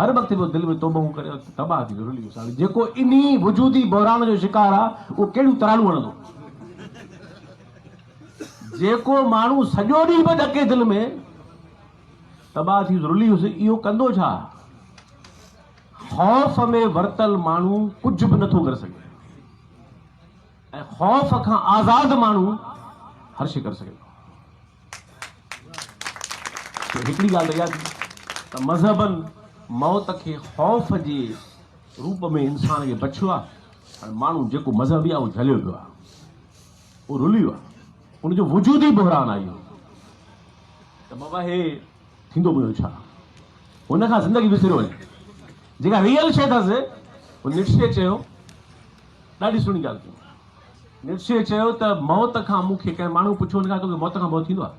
هر وقت پيو دل ۾ توبهون ڪري تباهه ٿي ويو، رلي ويس. هاڻي جيڪو انهي وجودي بحران جو شڪار آ، اهو ڪهڙيون ترالون هڻندو؟ جيڪو ماڻهو سڄو ڏينهن پيو ڏڪي دل ۾، تباهه ٿي ويس، رلي ويس، اهو ڪندو ڇا؟ خوف ۾ ورتل ماڻهو ڪجهه به نٿو ڪري سگهي ۽ خوف کان آزاد ماڻهو هر شيء ڪري سگهي ٿو. سو هڪڙي ڳالهه ته اها ٿي ته مذهبن موت کي خوف جي روپ ۾ انسان کي بڇيو آهي. هاڻي ماڻهو جيڪو مذهبي آهي اهو جهليو پيو آهي، اهو رلي ويو آهي، ان جو وجودي بحران آهي اهو ته بابا هي ٿيندو منهنجو ڇا؟ هن کان زندگي وسريو وڃي. جيڪا ريئل شيء اٿس، هو نٽشي چيو، ڏاڍي سهڻي ڳالهه ڪئي. نٽشي چيو ته موت کان مون کي ڪنهن ماڻهو پڇيو هن کان توکي موت کان ڀؤ ٿيندو آهي؟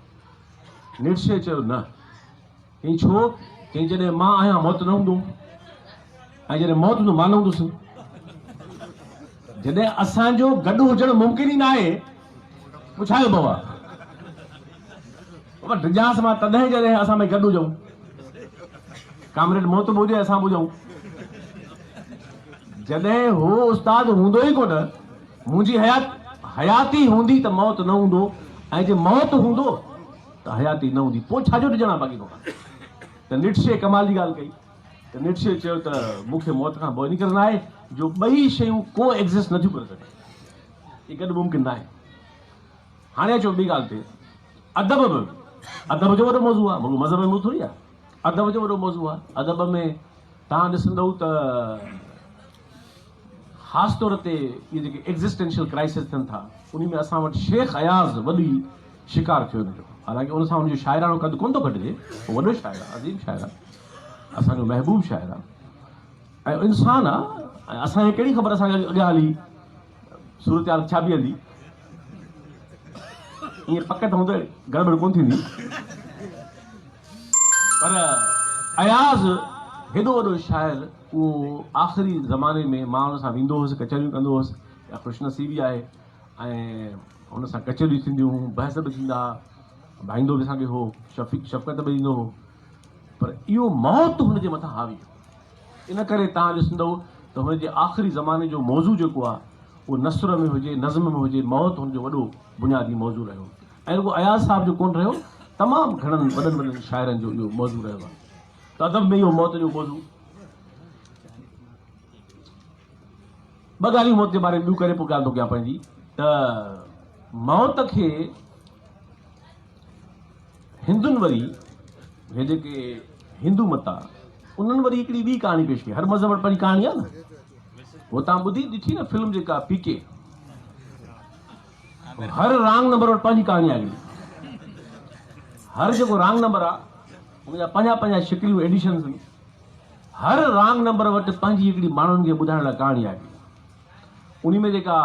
نٽشي چيو نه. چيائين ڇو؟ چيائين جڏهن مان آهيان موت نه هوندو ۽ جڏهن موت هوندو مان نه هوندس. جڏهن اسان جو گڏ هجڻ ممڪن ئي ناهي پوء ڇا جو ڀؤ آهي؟ بابا ڊڄانس مان تڏهن جڏهن اسان ٻئي گڏ هجون. ڪامريڊ موت به هجي اسان به هجون. جڏهن هو استاد هوندو ئي ڪونه، منهنجي حيات حياتي هوندي ته موت نه هوندو ۽ جي موت هوندو ته حياتي نه هوندي پوء ڇا جو ڊڄڻ آهي باقي توکان. ته نٽشي ڪمال جي ڳالهه ڪئي ته نٽشي چيو ته مون کي موت کان ڀؤ ان ڪري ناهي جو ٻئي شيون ڪو ايگزسٽ نٿيون ڪري سگهن، اهي گڏ ممڪن ناهي. هاڻي اچو ٻي ڳالهه تي، ادب به ادب جو وڏو موضوع آهي، مگر مذهب جو موضوع ٿوري آهي، ادب جو وڏو موضوع آهي. ادب ۾ توهان ڏسندؤ ته خاص طور تي اهي جيڪي ايگزسٽينشل ڪرائسز ٿين ٿا انهي ۾ اسان وٽ شيخ اياز وڏي شڪار ٿيو ان جو، حالانڪه ان سان ان جو شاعراڻو قد ڪونه ٿو گهٽجي، هو وڏو شاعر آهي، عظيم شاعر آهي، اسان جو محبوب شاعر آهي ۽ انسان آهي ۽ اسان کي ڪهڙي خبر اسان کي اڳيان هلي صورتحال ڇا بيهندي، ائين پڪ ته هوندو گڙٻڙ ڪونه ٿيندي. پر اياز هيڏو وڏو شاعر اهو آخري زماني ۾ مان ان سان ويندو هوس ڪچهريون ڪندو هوس اها خوش نصيبي آهي ۽ ان سان ڪچهريون ٿينديون هيون بحث به ٿيندا هئا ڀائيندو به اسان کي هو شفيق شفقت به ڏيندو هو پر اهو موت هن جي مٿان حاوي هو ان ڪري توهان ڏسندؤ ته هن جي آخري زماني جو موضوع جيڪو آهي اهو نثر ۾ هجي نظم ۾ هجي موت هن جو وڏو بنيادي موضوع رهيو ۽ رڳو اياز صاحب جو ڪونه رهيو، تمام گهڻن وڏن وڏن شاعرن جو اهو موضوع رهيو آهي ته ادب ۾ اهو موت جو موضوع. ٻه ڳالهيون موت جي باري ۾ ٻيون ڪري پوء ڳالهه ٿو ڪيان پنهنجي ته موت کي هندن وري هي جيڪي هندو مت آ انهن وري هڪڙي ٻي ڪهاڻي پيش ڪئي. هر مذهب وٽ پنهنجي ڪهاڻي آ نه. هو تان ٻڌي ڏٺي نه فلم جيڪا پي ڪي هر رانگ نمبر وٽ پنهنجي ڪهاڻي آهي. هر جيڪو رانگ نمبر آهي ان جا پنهنجا پنهنجا شڪليون ايڊيشنز آهن. هر رانگ نمبر وٽ پنهنجي هڪڙي ماڻهن کي ٻڌائڻ لاء ڪهاڻي آهي. ان ۾ جيڪا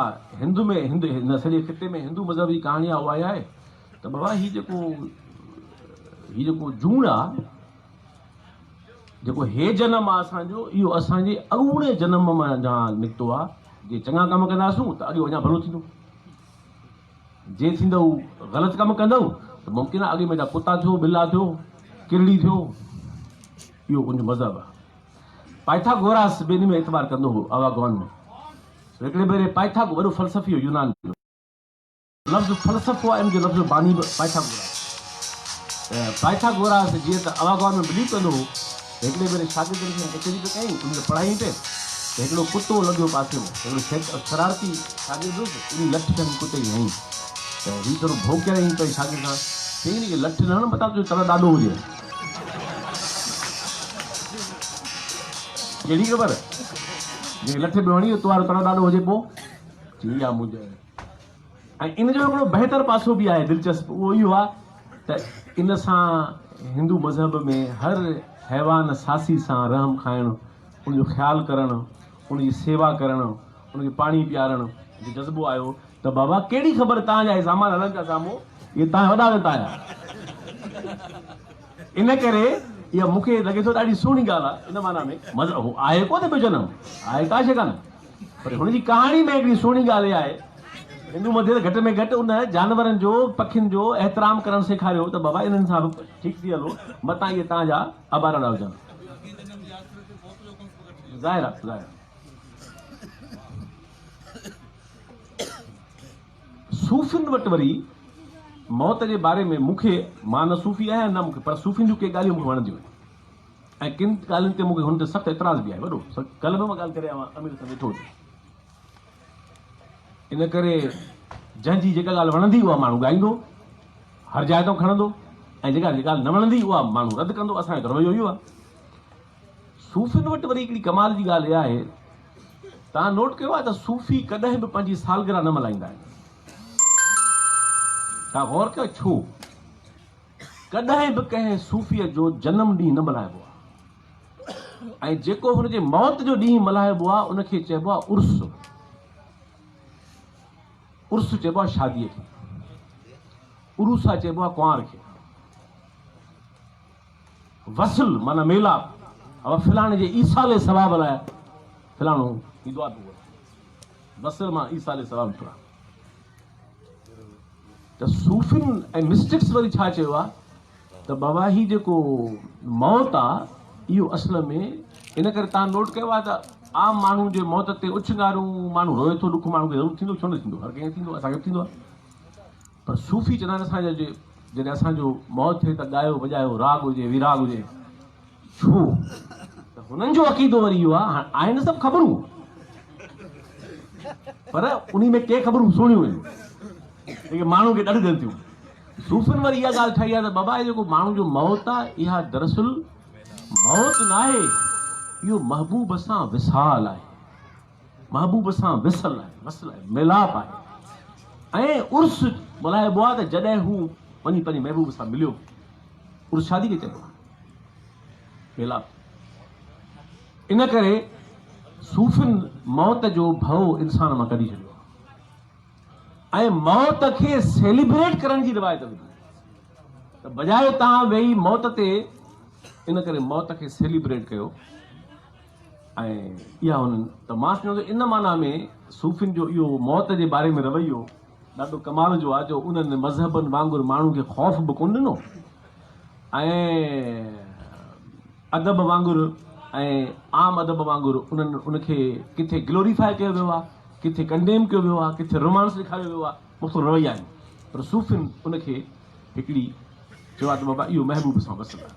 هند ۾ هند هن سڄي خطي ۾ هندو مذهب جي ڪهاڻي آهي اها اها آهي ته بابا هي جيڪو هي جيڪو جوڻ آهي جيڪو هي جنم آ اسان جو اهو اسان جي اڳوڻي جنم منجهان نڪتو آ، جي چڱا ڪم ڪنداسون ته اڳيون اڃا ڀلو ٿيندو، جي ٿيندؤ غلط ڪم ڪندؤ ته ممڪن آ اڳي ۾ جا ڪتا ٿيو، ٻلا ٿيو، ڪرڙي ٿيو، اهو ان جو مذهب آ. پائٿاگوراس به ان ۾ اعتبار ڪندو هو اواگون ۾. سو هڪڙي ڀيري پائٿاگو وڏو فلسفي هو يونان جو. لفظ فلسفو آهي ان جو لفظ باني به پائٿاگوراس ته پائٿاگوراس جيئن ته اواگون ۾ بليو ڪندو هو ته هڪڙي ڀيري شاگردن سان ڪچهري پئي ڪيائين انهن کي پڙهايائين پئي ته هڪڙو ڪتو لنگهيو پاسي مان هڪڙو شرارتي شاگرد هوس انهي لٺ کڻي ڪتي کي هنئي ته هي ٿورو ڀونڪيائين پئي شاگرد سان چيائين ته لٺ نه هڻ متان تنهنجو تڙ ڏاڏو هجي ڪهڙي خبر جنهن کي لٺ پيو هڻي تو وارو تڙ ڏاڏو هجي پوء چيائين اها منهنجو ۽ ان جو هڪڙو بهتر پاسو به آهي دلچسپ اهو اهو آهي ته ان سان هندو مذهب ۾ هر حيوان ساسي سان رحم کائڻ، ان جو خيال ڪرڻ، ان جي سيوا ڪرڻ، ان کي پاڻي پيارڻ جو جذبو آيو ته بابا ڪهڙي خبر توهان جا هي سامان هلن پيا سامهون اهي توهان وڏا ويندا آهيا ان ڪري اها مون کي لڳي ٿو ڏاڍي سهڻي ڳالهه آهي ان معنيٰ ۾ مذهب آهي ڪونه ٻيو جنم آهي ڪا شيء ڪانه. پر هن جي ڪهاڻي ۾ هڪڙي سهڻي ڳالهه اها آهي هندو مت ته گهٽ ۾ گهٽ ان جانورن جو پکين جو احترام ڪرڻ سيکاريو ته بابا انهن سان به ٺيڪ ٿي هلو متان اهي توهان جا اباراڙا هجن. ظاهر آهي ظاهر آهي. صوفين وٽ وري موت جي باري ۾ مون کي مان نه صوفي آهيان نه مون کي پر صوفين جون ڪي ڳالهيون مون کي وڻنديون آهن. ۽ ڪن ڳالهين تي مون کي هن تي سخت اعتراض به آهي وڏو. ڪلهه به مان ڳالهه ڪري آيو آهيان امير سان ويٺو هجي. ان ڪري جنهن جي جيڪا ڳالهه وڻندي اها ماڻهو ڳائيندو، هر جاء تان کڻندو ۽ جيڪا ڳالهه نه وڻندي اها ماڻهو رد ڪندو. اسان جو ته رويو اهو آهي. صوفين وٽ وري هڪڙي ڪمال جي ڳالهه اها آهي، توهان نوٽ ڪيو آهي ته صوفي ڪڏهن به پنهنجي سالگرهه نه ملهائيندا آهن. توهان غور ڪيو ڇو؟ ڪڏهن به ڪنهن صوفيء جو جنم ڏينهن نه ملهائبو آهي ۽ جيڪو هن جي موت جو ڏينهن ملهائبو آهي ان کي چئبو آهي عرس. عرس چئبو آهي شاديء کي، عروسه چئبو آهي ڪنوار کي. وصل معنيٰ ميلاپ، اها فلاڻي جي ايصال ثواب لاء فلاڻو هي دعا پيو گهري. وصل مان ايصال ثواب ٿيو آهي. ته صوفين ۽ مسٽڪس وري ڇا چيو آهي ته بابا هي جيڪو موت آ اهو اصل ۾ ان ڪري تان نوٽ ڪيو آهي ته عام ماڻهو جي موت تي اڇنگارون ماڻهو روئي ٿو ڏک ماڻهو کي ضرور ٿيندو ڇو نه ٿيندو هر ڪنهن کي ٿيندو اسان کي به ٿيندو آهي پر صوفي چوندا آهن اسان جا جي جڏهن اسان جو موت ٿئي ته ڳايو وڄايو راڳ هجي ويراڳ هجي ڇو ته هنن جو عقيدو وري اهو آهي هاڻ آهن سڀ خبرون پر انهي ۾ ڪي خبرون سهڻيون آهن جيڪي ماڻهو کي ڏڍ ڏين ٿيون. صوفين وري اها ڳالهه ٺاهي آهي ته بابا هي جيڪو ماڻهو جو موت آهي اها دراصل موت ناهي اهو محبوب سان وصال آهي. محبوب سان وصل آهي، وصل آهي، ميلاپ آهي ۽ عرس ملهائبو آهي ته جڏهن هو وڃي پنهنجي محبوب سان مليو. عرس شادي کي چئبو آهي، ميلاپ. ان ڪري صوفين موت جو ڀؤ انسان مان ڪڍي ڇڏيو آهي ۽ موت کي سيليبريٽ ڪرڻ جي روايت وڌي ته بجاء تان ويئي موت تي، ان ڪري موت کي سيليبريٽ ڪيو. ۽ اها هنن ته مان سمجهان ٿو ان معنيٰ ۾ صوفين جو اهو موت جي باري ۾ رويو ڏاڍو ڪمال جو آهي جو انهن مذهبن وانگر ماڻهن کي خوف به ڪونه ڏنو ۽ ادب وانگر ۽ عام ادب وانگر انهن ان کي ڪٿي گلوريفائي ڪيو ويو آهي ڪٿي ڪنڊيم ڪيو ويو آهي ڪٿي رومانس ڏيکاريو ويو آهي مختلف رويا آهن پر صوفين ان کي هڪڙي چيو آهي ته بابا اهو محبوب سان وصل آهي.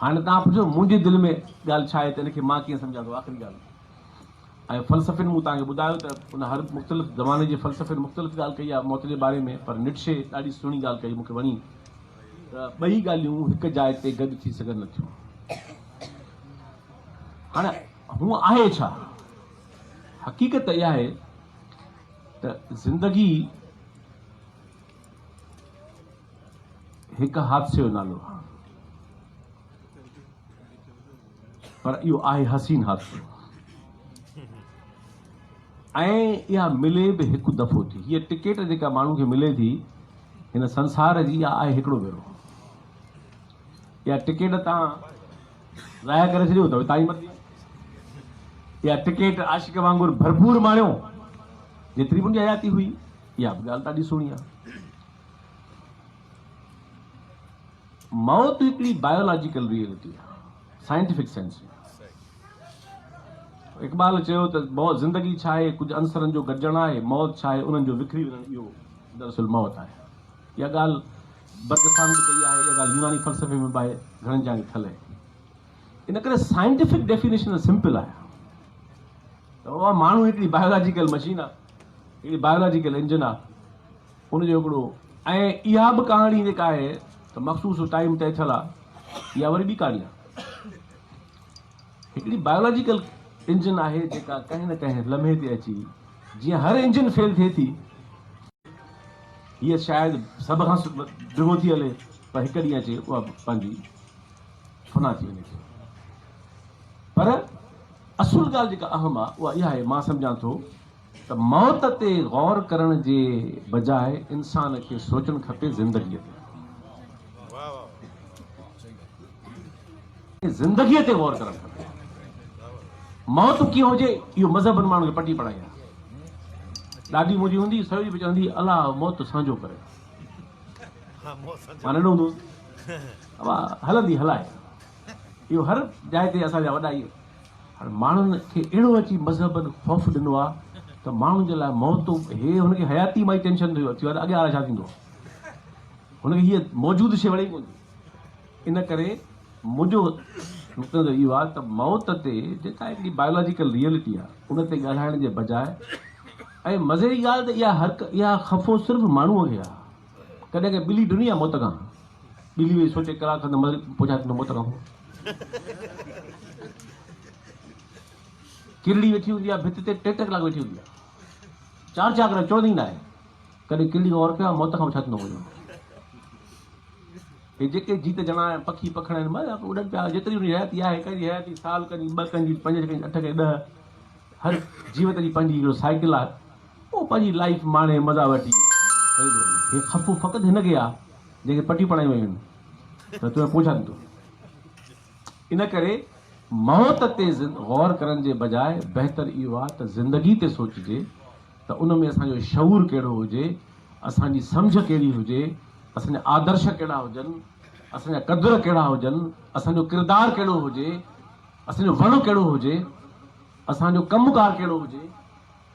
هاڻي توهان پڇو منهنجي دل ۾ ڳالهه ڇا آهي ته ان کي مان ڪيئن سمجهان ٿو؟ آخري ڳالهه ۽ فلسفين مون توهان کي ٻڌايو ته ان هر مختلف زماني جي فلسفين مختلف ڳالهه ڪئي آهي موت جي باري ۾ پر نٽشي ڏاڍي سهڻي ڳالهه ڪئي مون کي وڻي ته ٻئي ڳالهيون هڪ جاء تي گڏ ٿي سگهن نٿيون. هاڻي هونء آهي ڇا؟ حقيقت اها آهي ته زندگي هڪ حادثي جو نالو آهي پر اهو آهي حسين حادثو ۽ اها ملي به هڪ دفعو ٿي. هيء ٽڪيٽ جيڪا ماڻهو کي ملي ٿي هن سنسار جي اها آهي هڪڙو ڀيرو. اها ٽڪيٽ تان ضايع ڪري ڇڏيو ته تائين مرضي. اها ٽڪيٽ عاشق وانگر ڀرپور ماڻيو جيتري به ان جي حياتي هئي. اها به ڳالهه ڏاڍي سهڻي آهي. موت هڪڙي بايولاجيڪل ريئلٽي آهي سائنٽيفڪ سينس ۾. اقبال چيو ته موت زندگي ڇا آهي؟ ڪجهه عنصرن جو گڏجڻ آهي. موت ڇا آهي؟ انهن جو وکري وڃڻ اهو دراصل موت آهي. اها ڳالهه برگسان به ڪئي آهي، اها ڳالهه يوناني فلسفي ۾ به آهي، گهڻن جاين تي ٿيل آهي. ان ڪري سائنٽيفڪ ڊيفينيشن سمپل آهي ته اها ماڻهو هڪڙي بايولاجيڪل مشين آهي، هڪڙي بايولاجيڪل انجن آهي. ان جو هڪڙو ۽ اها به ڪهاڻي جيڪا آهي ته مخصوص ٽائيم طئي ٿيل آهي اها وري ٻي ڪهاڻي آهي. هڪڙي بايولاجيڪل انجن آهي جيڪا ڪنهن نه ڪنهن لمحي تي اچي جيئن هر انجن فيل ٿئي ٿي هيء شايد سڀ کان ڊگهو ٿي هلي پر هڪ ڏينهن اچي اها پنهنجي فنا ٿي وڃي ٿي. پر اصل ڳالهه جيڪا اهم آهي اها اها آهي مان سمجهان ٿو ته موت تي غور ڪرڻ جي بجاء انسان کي سوچڻ کپي زندگيء تي. زندگيء تي غور ڪرڻ کپي. موت ڪيئن هجي اهو مذهبن ماڻهن کي پٽي پڙهائي آهي. ڏاڏي منهنجي هوندي سويري به چوندي هئي الله موت سهنجو ڪري. مان ننڍو هوندو هوس ابا هلندي هلائي. اهو هر جاء تي اسان جا وڏا اهي هاڻي ماڻهن کي اهڙو اچي مذهبن خوف ڏنو آهي ته ماڻهن جي لاء موت هي هن کي حياتي مان ئي ٽينشن ٿيو آهي ته اڳيان الائي ڇا ٿيندو. هن کي هيء موجود شيء وڻي ئي ڪونه ٿي. ان ڪري منهنجو نقطه نظر اهو آهي ته موت تي جيڪا هڪڙي بايولاجيڪل ريئلٽي آهي ان تي ڳالهائڻ جي بجاء ۽ مزي جي ڳالهه ته اها هر اها خفو صرف ماڻهوء کي آهي. ڪڏهن ڪڏهن ٻلي ڊني آهي موت کان. ٻلي ويهي سوچي ڪلاڪ کن ته مري پوء ڇا ٿيندو موت کان پوء. ڪرڙي ويٺي هوندي آهي ڀت تي ٽي ٽي ڪلاڪ ويٺي هوندي آهي. چار چار ڪلاڪ چڙندي ئي ناهي. ڪڏهن ڪرڙي غور ڪيو آهي موت کان پوء ڇا ٿيندو منهنجو. هي جيڪي جيت جڻا ۽ پکي پکڻ آهن بس اڏن پيا جيتري انهن جي حياتي آهي ڪنهن جي حياتي سال ڪنهن جي ٻه ڪنهن جي پنج ڪنهن جي اٺ ڪنهن جي ڏهه هر جيوت جي پنهنجي هڪڙو سائيڪل آهي اهو پنهنجي لائيف ماڻي مزا وٺي هلي ٿو وڃي هي خفو فقط هن کي آهي جنهن کي پٽيون پڙهايون ويون آهن ته تنهنجو پوء ڇا ٿيندو ان ڪري موت تي غور ڪرڻ جي بجاء بهتر اهو آهي ته زندگي تي سوچجي ته ان ۾ اسان جو شعور ڪهڙو هجي، اسان جي سمجهه ڪهڙي هجي، اسان جا آدرش ڪهڙا هجن، اسان جا قدر ڪهڙا هجن، اسان جو ڪردار ڪهڙو هجي، اسان جو وڙ ڪهڙو هجي، اسان جو ڪم ڪار ڪهڙو هجي،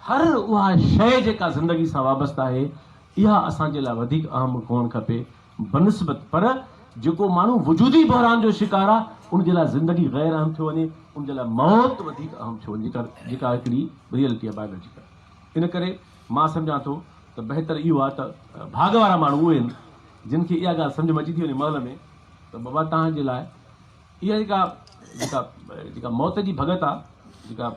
هر اها شيء جيڪا زندگي سان وابسته آهي، اها اسان جي لاء وڌيڪ اهم هئڻ کپي، بنسبت پر جيڪو ماڻهو وجودي بحران جو شڪار آهي، ان جي لاء زندگي غير اهم ٿيو وڃي، ان جي لاء موت وڌيڪ اهم ٿيو وڃي، جيڪا هڪڙي ريئلٽي آهي بايولاجيڪل. ان ڪري مان سمجهان ٿو ته بهتر اهو آهي ته ڀاڳ وارا ماڻهو اهي آهن جن کي اها ڳالهه سمجهه ۾ اچي ٿي وڃي مهل ۾ ته بابا توهان جي لاء اها جيڪا جيڪا جيڪا موت جي ڀڳت آ جيڪا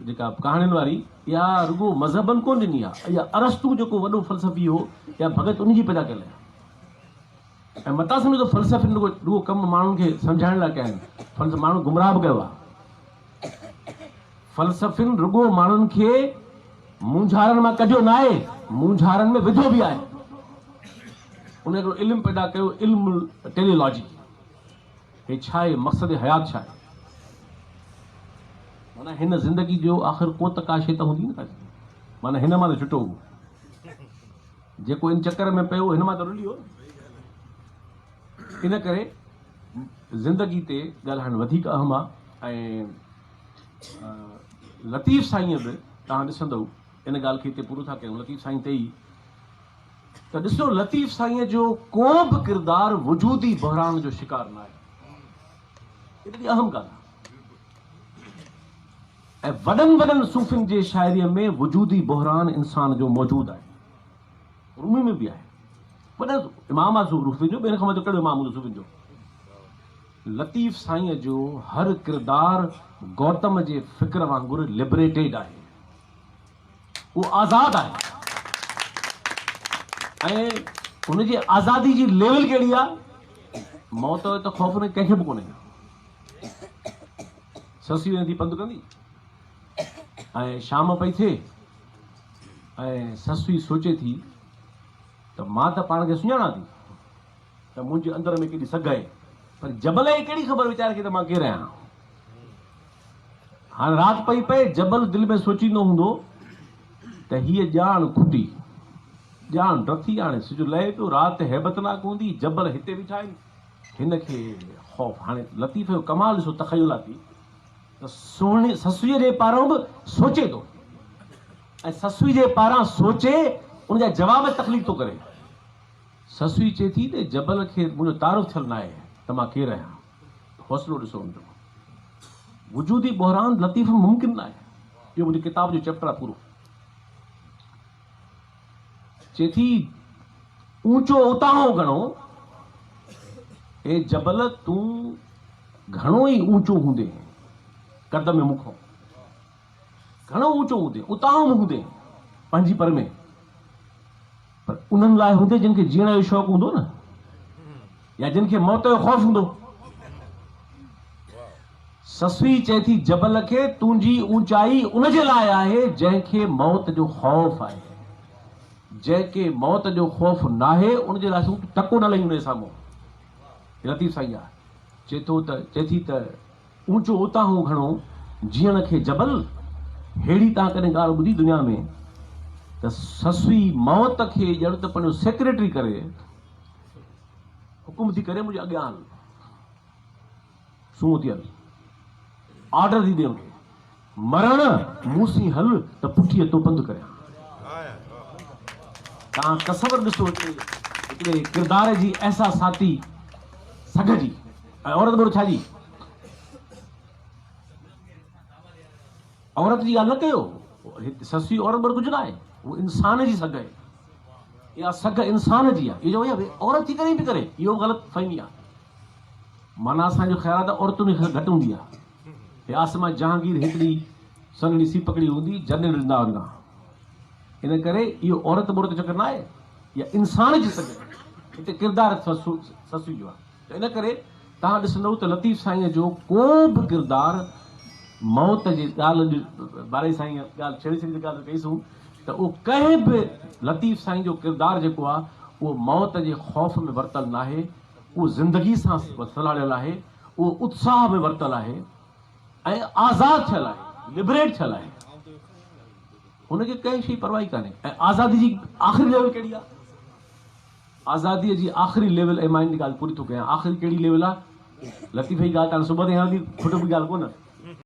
جيڪا ڪهاڻين واري اها رڳو مذهبن ڪونه ڏني آ اها ارسطو جيڪو وڏو فلسفي هو اها ڀڳت ان جي پيدا ڪيل آهي ۽ متان سمجهو ته فلسفين رڳو رڳو ڪم ماڻهن کي سمجهائڻ لاء ڪيا آهن فلسفي ماڻهو گمراهه به ڪيو آ فلسفين رڳو ماڻهن کي مونجهارن مان ڪڍيو ناهي مونجهارن ۾ وڌو به آهي ان هڪڙو علم پيدا ڪيو علم ٽيليلاجي هي ڇا آهي؟ مقصد حيات ڇا آهي؟ معنيٰ هن زندگي جو آخر ڪو ته ڪا شيء ته هوندي نه ڪا شيء. معنيٰ هن مان ته ڇٽو هو. جيڪو ان چڪر ۾ پيو هن مان ته رلي ويو. ان ڪري زندگي تي ڳالهائڻ وڌيڪ اهم آهي ۽ لطيف سائينء به توهان ڏسندؤ ان ڳالهه کي هتي پورو ٿا ڪيون لطيف سائين تي ئي ته ڏسو لطيف سائينء جو ڪو به ڪردار وجودي بحران جو شڪار ناهي. هي ڏاڍي اهم ڳالهه آهي ۽ وڏن وڏن صوفين جي شاعريء ۾ وجودي بحران انسان جو موجود آهي. رومي ۾ به آهي. وڏا امام آهي صوفين جو، ٻين کان مٿي ڪهڙو امام هوندو صوفين جو؟ لطيف سائينء جو هر ڪردار گوتم جي فڪر وانگر لبريٽيڊ آهي. هو آزاد آهي ۽ هن جي آزادي جي ليول ڪهڙي آهي؟ موت جو ته خوف هن کي ڪنهن کي به ڪونهي. سسئي وڃي ٿي پنڌ ڪندي ۽ شام پئي ٿئي ۽ سسئي سوچي ٿي ته مان ته پاڻ کي سڃاڻان ٿي ته منهنجي اندر ۾ ڪيڏي سگهه آهي پر جبل کي ڪهڙي خبر ويچاري کي ته مان ڪير آهيان. هاڻ رات پئي پئي، جبل دل ۾ سوچيندو هوندو ته هيء ڄاڻ کٽي، ڄاڻ ڊٿي، هاڻي سج لهي پيو، رات هيبتناڪ هوندي، جبل هتي بيٺا آهن، هن کي خوف. هاڻي لطيف جو ڪمال ڏسو تخيلاتي ته سهڻي سسئيء جي پاران به سوچي ٿو ۽ سسئي جي پاران سوچي ان جا جواب تخليق ٿو ڪري. سسئي چئي ٿي ته جبل کي منهنجو تعارف ٿيل ناهي ته مان ڪير آهيان. حوصلو ڏسو ان جو. وجودي بحران لطيف ۾ ممڪن ناهي. اهو منهنجي ڪتاب جو چيپٽر آهي پورو. چئي ٿي اونچو اتاهون گهڻو، اي جبل تون گهڻو ئي اونچو هوندين قد ۾ مون کان. گهڻو اونچو هوندين، اتاهون هوندين پنهنجي پر ۾. پر انهن لاء هوندي جن کي جيئڻ جو شوق هوندو نه يا جن کي موت جو خوف هوندو. سسئي چئي ٿي جبل کي تنهنجي اونچائي ان جي لاء آهي جنهن کي موت جو خوف آهي. جنهن کي موت جو خوف ناهي ان جي لاء تون ٽڪو نه لهين ان جي سامهون. لطيف سائين آهي چئي ٿو ته چئي ٿي ته اوچو اتاهون گهڻو، جيئڻ کي جبل، ههڙي تان ڪڏهن ڳالهه ٻڌي دنيا ۾، ته سسئي موت کي ڄڻ ته پنهنجو سيڪريٽري ڪري حڪم ٿي ڪري منهنجي اڳيان هل، سونهن ٿي هل، آرڊر ٿي ڏي ان کي، مرڻ مون سين هل ته پٺيء تو پنڌ ڪريان. توهان تصور ڏسو هڪڙي ڪردار جي احساساتي سگهه جي. ۽ عورت برو ڇا جي؟ عورت جي ڳالهه نه ڪيو، هت سسئي عورت برو ڪجهه نه آهي، هو انسان جي سگهه آهي. اها سگهه انسان جي آهي. اهو چئو يا عورت ٿي ڪري به ڪري، اهو به غلط فهمي آهي. معنيٰ اسان جو خيال آهي ته عورتن جي سگهه گهٽ هوندي آهي. هي عاصمه جهانگير هڪڙي سنهڙي سيپڪڙي هوندي، جنرل ورنداون کان. ان ڪري اهو عورت مورت جو چڪر نه آهي، اها انسان جي سگهه آهي. هتي ڪردار سسئي جو آهي. ته ان ڪري توهان ڏسندؤ ته لطيف سائينء جو ڪو به ڪردار موت جي ڳالهه اڄ باري سائينء ڳالهه ڇيڙي ڇيڙي ڳالهه ڪئي سون ته اهو ڪنهن به لطيف سائين جو ڪردار جيڪو آهي اهو موت جي خوف ۾ ورتل ناهي، اهو زندگي سان سلهاڙيل آهي، اهو اتساهه ۾ ورتل آهي ۽ آزاد ٿيل آهي، لبريٽ ٿيل آهي. هن کي ڪنهن شيء جي پرواهه ئي ڪانهي ۽ آزادي جي آخري ليول ڪهڙي آهي؟ آزاديء جي آخري ليول ۽ مان ان ڳالهه پوري ٿو ڪيان آخري ڪهڙي ليول آ؟ لطيف جي ڳالهه ته هاڻي صبح تائين هلندي کٽ به ڳالهه ڪونه.